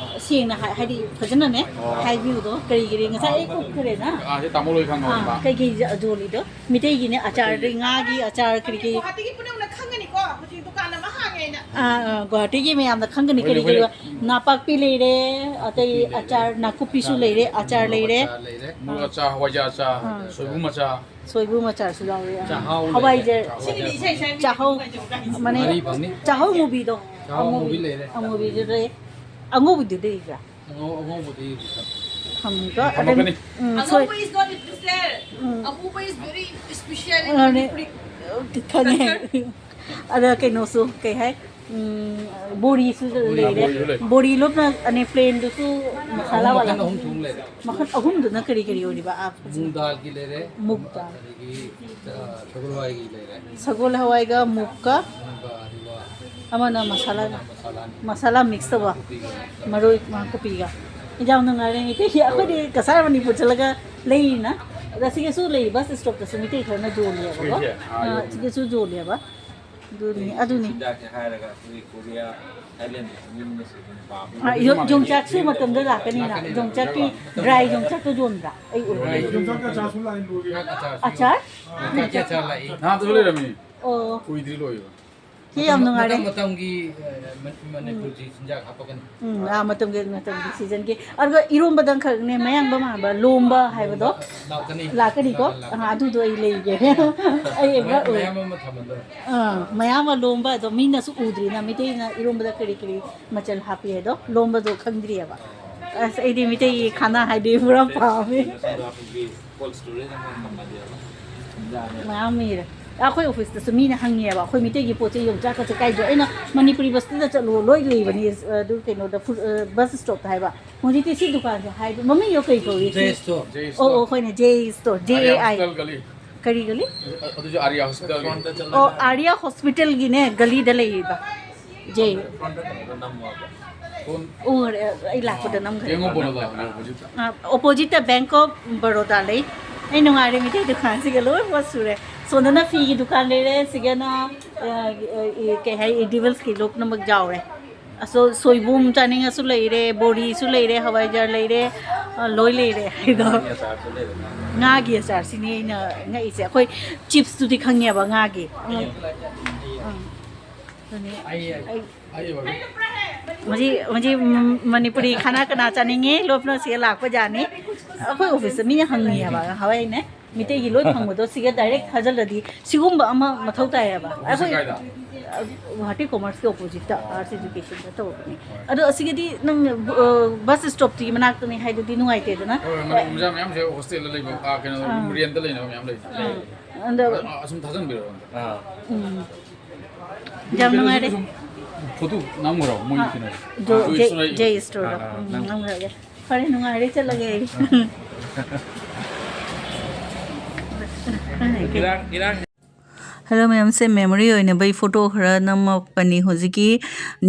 ꯁꯦꯡꯅ ꯍꯥꯏ-, ꯍꯥꯏꯗꯤ ꯐꯖꯅꯅꯦ ꯑꯣ꯫ ꯍꯥꯏꯕꯤꯌꯨꯗꯣ꯫ ꯀꯔꯤ ꯀꯔꯤ ꯉꯁꯥꯏ ꯑꯩ ꯎꯠꯈ꯭ꯔꯦꯅ꯫ ꯑꯥ, ꯁꯤ ꯇꯥꯃꯣ ꯂꯣꯏ ꯈꯪꯉꯕꯅꯤ, ꯑꯥ, ꯃꯥ꯫ ꯀꯩꯀꯩ ꯖ-, ꯖꯣꯜꯂꯤꯗꯣ? ꯃꯤꯇꯩꯒꯤꯅꯦ ꯑꯆꯥꯔꯗꯤ ꯃꯤꯇꯩꯒꯤ꯫ ꯉꯥꯒꯤ ꯑꯆꯥꯔ ꯀꯔꯤ ꯀꯔꯤ꯫ ꯒꯨꯋꯥꯍꯥꯇꯤꯒꯤ ꯄꯨꯝꯅꯃꯛꯅ ꯈꯪꯒꯅꯤꯀꯣ, ꯍꯧꯖꯤꯛ ꯗꯨꯀꯥꯟ ꯑꯃ ꯍꯥꯡꯉꯦꯅ꯫ ꯑꯥ, ꯑꯥ, ꯒꯨꯋꯥꯍꯥꯇꯤꯒꯤ ꯃꯌꯥꯝꯅ ꯈꯪꯒꯅꯤ ꯍꯣꯏꯅꯦ, ꯀꯔꯤ ꯀꯔꯤ꯫ ꯍꯣꯏꯅꯦ꯫ ꯅꯥꯄꯥꯛꯄꯤ ꯂꯩꯔꯦ, ꯑꯇꯩ ꯅꯥꯀꯨꯞꯄꯤ ꯂꯩꯔꯦ꯫ ꯑꯆꯥꯔ, ꯅꯥꯀꯨꯞꯄꯤꯁꯨ ꯂꯩꯔꯦ, ꯑꯆꯥꯔ ꯃꯣꯔꯣꯛ ꯂꯩꯔꯦ꯫ ꯑꯆꯥꯔ ꯂꯩꯔꯦ, ꯃꯣꯔꯣꯛ ꯑꯥ꯫ ꯑꯆꯥꯔ, ꯍꯋꯥꯏꯖꯥꯔ ꯑꯆꯥꯔ, ꯑꯥ꯫ ꯁꯣꯏꯕꯨꯝ ꯑꯆꯥꯔ꯫ ꯁꯣꯏꯕꯨꯝ ꯑꯆꯥꯔꯁꯨ ꯌꯥꯎꯔꯦ꯫ ꯆꯥꯛꯍꯥꯎ ꯂꯩꯔꯦ꯫ ꯍꯋꯥꯏꯖꯥꯔ꯫ ꯆꯥꯛꯍꯥꯎ꯫ ꯁꯤꯒꯤꯗꯤ ꯏꯁꯩ ꯏꯁꯩ ꯆꯥꯛꯍꯧ-, ꯃꯅꯦ, ꯉꯥꯔꯤ ꯐꯪꯅꯤ꯫ ꯆꯥꯛꯍꯧ ꯃꯨꯕꯤꯗꯣ꯫ ꯆꯥꯛꯍꯧ ꯑꯃꯨꯕꯤ-, ꯃꯨꯕꯤ ꯂꯩꯔꯦ꯫ ꯑꯃꯨꯕꯤꯗꯨꯗ ꯏꯕ꯭ꯔꯥ? ꯑꯉꯧ-, ꯑꯉꯧꯕꯗꯤ ꯊꯝꯃꯤꯀꯣ? ꯊꯝꯃꯛꯀꯅꯤ꯫ ꯑꯗꯩ, ꯎꯝ, ꯁꯣꯏ-, ꯑꯉꯧꯕ is not interested. ꯎꯝ꯫ ꯑꯃꯨꯕ is very special in ꯑꯅꯦ, Manipuri ꯈꯪꯉꯦ꯫ Culture꯫ ꯑꯗ ꯀꯩꯅꯣꯁꯨ, ꯀꯩ ꯍꯥꯏ? ꯎꯝ, ꯕꯣꯔꯤꯁꯨ ꯕꯣꯔꯤ, ꯂꯩꯔꯦ꯫ ꯕꯣꯔꯤꯁꯨ ꯂꯩ꯫ ꯕꯣꯔꯤ ꯂꯣꯞꯅ ꯑꯅꯦ ꯄ꯭ꯂꯦꯟꯗꯨꯁꯨ ꯃꯁꯥꯂꯥ ꯑꯍꯨꯝ, ꯋꯥꯂꯥ꯫ ꯃꯈꯜ ꯑꯍꯨꯝ ꯊꯣꯡ ꯂꯩꯔꯦ꯫ ꯃꯈꯜ ꯑꯍꯨꯝꯗꯨꯅ ꯀꯔꯤ ꯀꯔꯤ ꯑꯣꯏꯔꯤꯕ? ꯑꯥ, ꯃꯨꯡ ꯗꯥꯜꯒꯤ ꯂꯩꯔꯦ꯫ ꯃꯨꯛ ꯗꯥꯜ꯫ ꯑꯗꯒꯤ, ꯑ, ꯁꯒꯣꯜ ꯍꯋꯥꯏꯒꯤ ꯂꯩꯔꯦ꯫ ꯁꯒꯣꯜ ꯍꯋꯥꯏꯒ ꯃꯨꯛꯀ꯫ ꯑꯗꯨꯒ, ꯑꯗꯨꯒ ꯑꯃꯅ ꯃꯁꯥꯂꯥ, ꯃꯁꯥꯂꯥꯅꯤ꯫ ꯃꯁꯥꯂꯥ ꯃꯤꯛꯁ ꯇꯧꯕ꯫ ꯅꯥꯀꯨꯞꯄꯤꯒ꯫ ꯃꯔꯣꯏ ꯅꯥꯀꯨꯞꯄꯤꯒ꯫ ꯌꯥꯝ ꯅꯨꯡꯉꯥꯏꯔꯦ꯫ ꯃꯤꯇꯩ ꯑꯩꯈꯣꯏꯗꯤ ꯍꯣꯏ꯫ ꯀꯁꯥꯔ ꯃꯅꯤꯄꯨꯔ ꯆꯠꯂꯒ ꯂꯩꯔꯤꯅ꯫ ꯑꯗ ꯁꯤꯒꯤꯁꯨ ꯂꯩ, ꯕꯁ ꯁ꯭ꯇꯣꯞꯇꯁꯨ ꯃꯤꯇꯩ ꯈꯔꯅ ꯌꯣꯜꯂꯦꯕꯀꯣ꯫ ꯁꯤꯒꯤꯁꯦ? ꯑꯥ, ꯑꯥ, ꯌꯣꯜꯂꯦ꯫ ꯁꯤꯒꯤꯁꯨ ꯌꯣꯜꯂꯦꯕ꯫ ꯑꯗꯨꯅꯤ, ꯑꯗꯨꯅꯤ꯫ ꯆꯤꯟꯖꯥꯛꯁꯦ ꯍꯥꯏꯔꯒ ꯑꯩꯈꯣꯏ ꯀꯣꯔꯤꯌꯥ, ꯊꯥꯏꯂꯦꯟ ꯃꯤ ꯃꯁꯤꯡ ꯄꯥꯝꯃꯤ꯫ ꯑꯥ, ꯌꯣ-, ꯌꯣꯡꯆꯥꯛꯁꯨ ꯃꯇꯝꯗ ꯂꯥꯛꯀꯅꯤꯅ꯫ ꯂꯥꯛꯀꯅꯤ, ꯌꯣꯡꯆꯥꯛꯀꯤ ꯂꯥꯛꯀꯅꯤ꯫ ꯗ꯭ꯔꯥꯏ ꯌꯣꯡꯆꯥꯛꯇꯣ ꯌꯣꯟꯕ꯭ꯔꯥ? ꯑꯩ ꯎꯔꯦ꯫ ꯌꯣꯟꯕꯅꯤ, ꯌꯣꯟꯕꯅꯤ꯫ ꯌꯣꯡꯆꯥꯛ ꯑꯆꯥꯔꯁꯨ ꯂꯥꯛꯑꯦ, ꯂꯣꯏꯔꯦ꯫ ꯌꯣꯡꯆꯥꯛ ꯑꯆꯥꯔꯁꯨ ꯑꯆꯥꯔ? ꯌꯣꯟꯕꯅꯤ꯫ ꯌꯣꯡꯆꯥꯛꯀꯤ ꯑꯆꯥꯔ ꯂꯥꯛꯏ꯫ ꯅꯍꯥꯟꯁꯨ ꯂꯩꯔꯝꯃꯤ꯫ ꯑꯣ꯫ ꯀꯨꯏꯗ꯭ꯔꯤ ꯂꯣꯏꯕ꯫ ꯁꯤ ꯌꯥꯝ ꯅꯨꯡꯉꯥꯏꯔꯦ꯫ ꯃꯇꯝ ꯃꯇꯝꯒꯤ, ꯑ, ꯃ-, ꯃꯅꯤꯄꯨꯔꯒꯤ ꯆꯤꯟꯖꯥꯛ ꯍꯥꯞꯄꯛꯀꯅꯤ꯫ ꯎꯝ, ꯑꯥ, ꯃꯇꯝꯒꯤ, ꯃꯇꯝꯒꯤ ꯁꯤꯖꯟꯒꯤ꯫ ꯑꯗꯨꯒ ꯏꯔꯣꯝꯕꯗꯪ ꯈꯛꯅꯦ ꯃꯌꯥꯡꯕ ꯃꯥꯟꯕ ꯂꯣꯝꯕ ꯍꯥꯏꯕꯗꯣ ꯂꯥꯛꯀꯅꯤ꯫ ꯂꯥꯛꯀꯅꯤꯀꯣ? ꯂꯥꯛꯀꯅꯤ, ꯂꯥꯛꯀꯅꯤ꯫ ꯑꯥ, ꯑꯗꯨꯗꯣ ꯑꯩ ꯂꯩꯒꯦ꯫ ꯑꯩ ꯑꯃ ꯃꯌꯥꯝ, ꯂꯩ꯫ ꯃꯌꯥꯝ ꯑꯃ ꯊꯝꯃꯗꯣꯏꯅꯤ꯫ ꯑꯥ, ꯃꯌꯥꯝ ꯑꯃ ꯂꯣꯝꯕ ꯑꯗꯣ ꯃꯤꯅꯁꯨ ꯎꯗ꯭ꯔꯤꯅ ꯃꯩꯇꯩꯅ ꯏꯔꯣꯝꯕꯗ ꯀꯔꯤ ꯀꯔꯤ ꯃꯆꯜ ꯍꯥꯞꯄꯤ ꯍꯥꯏꯗꯣ ꯂꯣꯝꯕꯗꯣ ꯈꯪꯗ꯭ꯔꯤꯑꯕ꯫ ꯑꯁ, ꯑꯩꯗꯤ ꯃꯩꯇꯩꯒꯤ ꯈꯥꯅꯥ ꯍꯥꯏꯗꯤ ꯄꯨꯔꯥ ꯄꯥꯝꯃꯦ꯫ ꯁꯣꯝꯗ ꯑꯩꯈꯣꯏꯒꯤ cold storage ꯑꯃ ꯊꯝꯃꯗꯤ ꯌꯥꯔꯦ꯫ ꯃꯌꯥꯝ ꯂꯩꯔꯦ꯫ ꯑꯩꯈꯣꯏ ꯑꯣꯐꯤꯁꯇꯁꯨ ꯃꯤꯅ ꯍꯪꯉꯦꯕ, "ꯑꯩꯈꯣꯏ ꯃꯤꯇꯩꯒꯤ ꯄꯣꯠ ꯆꯩ ꯌꯣꯟꯆꯥꯛꯀꯁꯦ ꯀꯥꯏꯗꯣ?" ꯑꯩꯅ, "ꯃꯅꯤꯄꯨꯔꯤ ꯕꯁꯇꯨꯗ ꯆꯠꯂꯣ, ꯂꯣꯏ ꯂꯩꯕꯅꯤ, ꯑꯗꯨ ꯀꯩꯅꯣꯗ, ꯐꯨ-, ꯑ, ꯕꯁ ꯁ꯭ꯇꯣꯞꯇ" ꯍꯥꯏꯕ꯫ ꯍꯧꯖꯤꯛꯇꯤ ꯁꯤ ꯗꯨꯀꯥꯟꯁꯦ ꯍꯥꯏꯕ, ꯃꯃꯤꯡꯗꯣ ꯀꯩ ꯀꯧꯏ? J store. ꯖꯦ ꯑꯣ, ꯁ꯭ꯇꯣꯔ꯫ ꯑꯣ, ꯑꯩꯈꯣꯏꯅ J store, J A I. Area hospital ꯒꯂꯤ꯫ ꯀꯔꯤ ꯒꯂꯤ? ꯑ-, ꯑꯗꯨꯁꯨ ꯑꯥꯔꯤꯌꯥ ꯍꯣꯁꯄꯤꯇꯥꯜꯒꯤ꯫ ꯑꯣ, ꯑꯥꯔꯤꯌꯥ ꯍꯣꯁꯄꯤꯇꯥꯜꯒꯤꯅꯦ, ꯒꯂꯤꯗ ꯂꯩꯔꯤꯕ꯫ ꯖꯦ꯫ ꯐ꯭ꯔꯟꯠꯇ ꯀꯩꯅꯣꯗ ꯅꯝꯃꯣ ꯍꯥꯏꯕ꯫ ꯐꯣꯟ꯫ ꯎꯔꯦ, ꯑꯩ ꯂꯥꯛꯄꯗ ꯅꯝꯈ꯭ꯔꯦ꯫ ꯕꯦꯡ ꯑꯣꯐ ꯕꯔꯣꯗꯥ ꯍꯣꯏ, ꯑꯣꯄꯣꯖꯤꯠꯇ꯫ ꯑ, ꯑꯣꯄꯣꯖꯤꯠꯇ ꯕꯦꯡꯛ ꯑꯣꯐ ꯕꯔꯣꯗꯥ ꯂꯩ꯫ ꯑꯩ ꯅꯨꯡꯉꯥꯏꯔꯦ, ꯃꯤꯇꯩ ꯗꯨꯀꯥꯟꯁꯤꯒ ꯂꯣꯏꯅꯃꯛ ꯁꯨꯔꯦ꯫ ꯁꯣꯝꯗꯅ ꯐꯤꯒꯤ ꯗꯨꯀꯥꯟ ꯂꯩꯔꯦ, ꯁꯤꯒꯅ, ꯑ, ꯑ, ꯀꯩ ꯍꯥꯏ, ꯏꯗꯤꯕꯜꯁꯀꯤ ꯂꯣꯏꯅꯃꯛ ꯌꯥꯎꯔꯦ꯫ ꯑꯁꯣ-, ꯁꯣꯏꯕꯨꯝ ꯆꯥꯅꯤꯡꯉꯁꯨ ꯂꯩꯔꯦ, ꯕꯣꯔꯤꯁꯨ ꯂꯩꯔꯦ, ꯍꯋꯥꯏꯖꯥꯔ ꯂꯩꯔꯦ, ꯑ, ꯂꯣꯏ ꯂꯩꯔꯦ ꯍꯥꯏꯗꯣ꯫ ꯉꯥꯒꯤ ꯑꯆꯥꯔꯁꯨ ꯂꯩꯔꯦ, ꯉꯥ꯫ ꯉꯥꯒꯤ ꯑꯆꯥꯔꯁꯤꯅꯤ ꯑꯩꯅ ꯉꯛꯏꯁꯦ꯫ ꯑꯩꯈꯣꯏ ꯆꯤꯞꯁꯇꯨꯗꯤ ꯈꯪꯉꯦꯕ, ꯉꯥꯒꯤ꯫ ꯎꯝ꯫ ꯎꯝ꯫ ꯑꯗꯨꯅꯤ꯫ ꯑꯩ, ꯑꯩ, ꯑꯩ ꯍꯧꯖꯤꯛ, ꯍꯧꯖꯤꯛ ꯃꯅꯤꯄꯨꯔꯤ ꯈꯥꯅꯥ ꯀꯅꯥ ꯆꯥꯅꯤꯡꯉꯤ? ꯂꯣꯞꯅ ꯁꯤꯗ ꯂꯥꯛꯄ ꯌꯥꯅꯤ꯫ ꯑꯩꯈꯣꯏ ꯑꯣꯐꯤꯁꯇ ꯃꯤꯅ ꯍꯪꯉꯤꯑꯕ, ꯍꯋꯥꯏꯅꯦ꯫ ꯃꯤꯇꯩꯒꯤ ꯂꯣꯏ ꯐꯪꯕꯗꯣ ꯁꯤꯒ ꯗꯥꯏꯔꯦꯛ ꯊꯥꯖꯤꯜꯂꯗꯤ ꯁꯤꯒꯨꯝꯕ ꯑꯃ ꯃꯊꯧ ꯇꯥꯏꯌꯦꯕ꯫ ꯑꯣꯐꯤꯁꯁꯦ ꯑꯩꯈꯣꯏ, ꯀꯥꯏꯗ? ꯑ, ꯒꯨꯋꯥꯍꯥꯇꯤ ꯀꯣꯃꯔꯁꯀꯤ ꯑꯣꯄꯣꯖꯤꯠꯇ ꯑꯥꯔꯠꯁ ꯏꯗꯨꯀꯦꯁꯟꯗ ꯇꯧꯕꯅꯦ꯫ ꯍꯣꯏ꯫ ꯑꯗꯣ ꯑꯁꯤꯒꯤꯗꯤ ꯅꯪ, ꯑ, ꯕꯁ ꯁ꯭ꯇꯣꯞꯇꯨꯒꯤ ꯃꯅꯥꯛꯇꯅꯤ ꯍꯥꯏꯗꯨꯗꯤ ꯅꯨꯡꯉꯥꯏꯇꯦꯗꯅ꯫ ꯍꯣꯏ, ꯍꯣꯏ, ꯃꯅꯤꯄꯨꯔ ꯃꯆꯥ ꯃꯌꯥꯝꯁꯦ ꯍꯣꯁꯇꯦꯜꯗ ꯂꯩꯕ, ꯑꯥ, ꯀꯩꯅꯣ, ꯑꯥ꯫ ꯔꯦꯟꯠꯇ ꯂꯩꯅꯕ ꯃꯌꯥꯝ ꯂꯩ꯫ ꯑꯥ꯫ ꯑꯗꯣ ꯑ, ꯑ, ꯑꯁꯨꯝ ꯊꯥꯖꯟꯕꯤꯔꯛꯑꯣ ꯑꯝꯇ꯫ ꯑꯥ꯫ ꯎꯝ꯫ ꯌꯥꯝ ꯅꯨꯡꯉꯥꯏꯔꯦ꯫ ꯁꯨꯝ ꯐꯣꯇꯣ ꯅꯝꯈ꯭ꯔꯣ ꯃꯣꯏꯒꯤ ꯑꯥ꯫ ꯀꯩꯅꯣ? ꯖꯣ-, ꯖꯣꯏ ꯖꯦ-, ꯁ꯭ꯇꯣꯔ꯫ ꯖꯦ ꯁ꯭ꯇꯣꯔꯗ꯫ ꯑꯥ, ꯑꯥ, ꯎꯝ, ꯅꯝ-, ꯅꯝꯈ꯭ꯔꯒꯦ꯫ ꯐꯔꯦ, ꯅꯨꯡꯉꯥꯏꯔꯦ, ꯆꯠꯂꯒꯦ ꯑꯩ꯫ ꯏꯔꯥꯡ, ꯏꯔꯥꯡ꯫ ꯍꯜꯂꯣ ꯃꯌꯥꯝꯁꯦ, ꯃꯦꯃꯣꯔꯤ ꯑꯣꯏꯅꯕ ꯑꯩ ꯐꯣꯇꯣ ꯈꯔ ꯅꯝꯃꯛꯄꯅꯤ꯫ ꯍꯧꯖꯤꯛꯀꯤ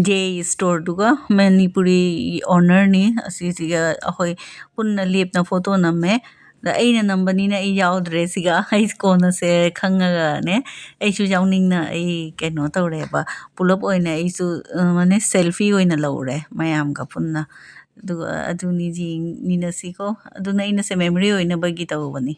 ꯖꯦ ꯁ꯭ꯇꯣꯔꯗꯨꯒ ꯃꯅꯤꯄꯨꯔꯤ ꯑꯣꯅꯔꯅꯤ꯫ ꯑꯁꯤꯁꯤꯒ ꯑꯩꯈꯣꯏ ꯄꯨꯟꯅ ꯂꯦꯞꯅ ꯐꯣꯇꯣ ꯅꯝꯃꯦ꯫ ꯑꯗ ꯑꯩꯅ ꯅꯝꯕꯅꯤꯅ ꯑꯩ ꯌꯥꯎꯗ꯭ꯔꯦ ꯁꯤꯒ꯫ ꯑꯩ ꯀꯣꯟꯅꯁꯦ ꯈꯪꯉꯒꯅꯦ, ꯑꯩꯁꯨ ꯌꯥꯎꯅꯤꯡꯅ ꯑꯩ ꯀꯩꯅꯣ ꯇꯧꯔꯦꯕ꯫ ꯄꯨꯂꯞ ꯑꯣꯏꯅ ꯑꯩꯁꯨ, ꯑ, ꯃꯥꯅꯦ, ꯁꯦꯜꯐꯤ ꯑꯣꯏꯅ ꯂꯧꯔꯦ ꯃꯌꯥꯝꯒ ꯄꯨꯟꯅ꯫ ꯑꯗꯨꯒ ꯑꯗꯨꯅꯤ ꯌꯦꯡꯃꯤꯟꯅꯁꯤꯀꯣ꯫ ꯑꯗꯨꯅ ꯑꯩꯅꯁꯦ ꯃꯦꯃꯣꯔꯤ ꯑꯣꯏꯅꯕꯒꯤ ꯇꯧꯕꯅꯤ꯫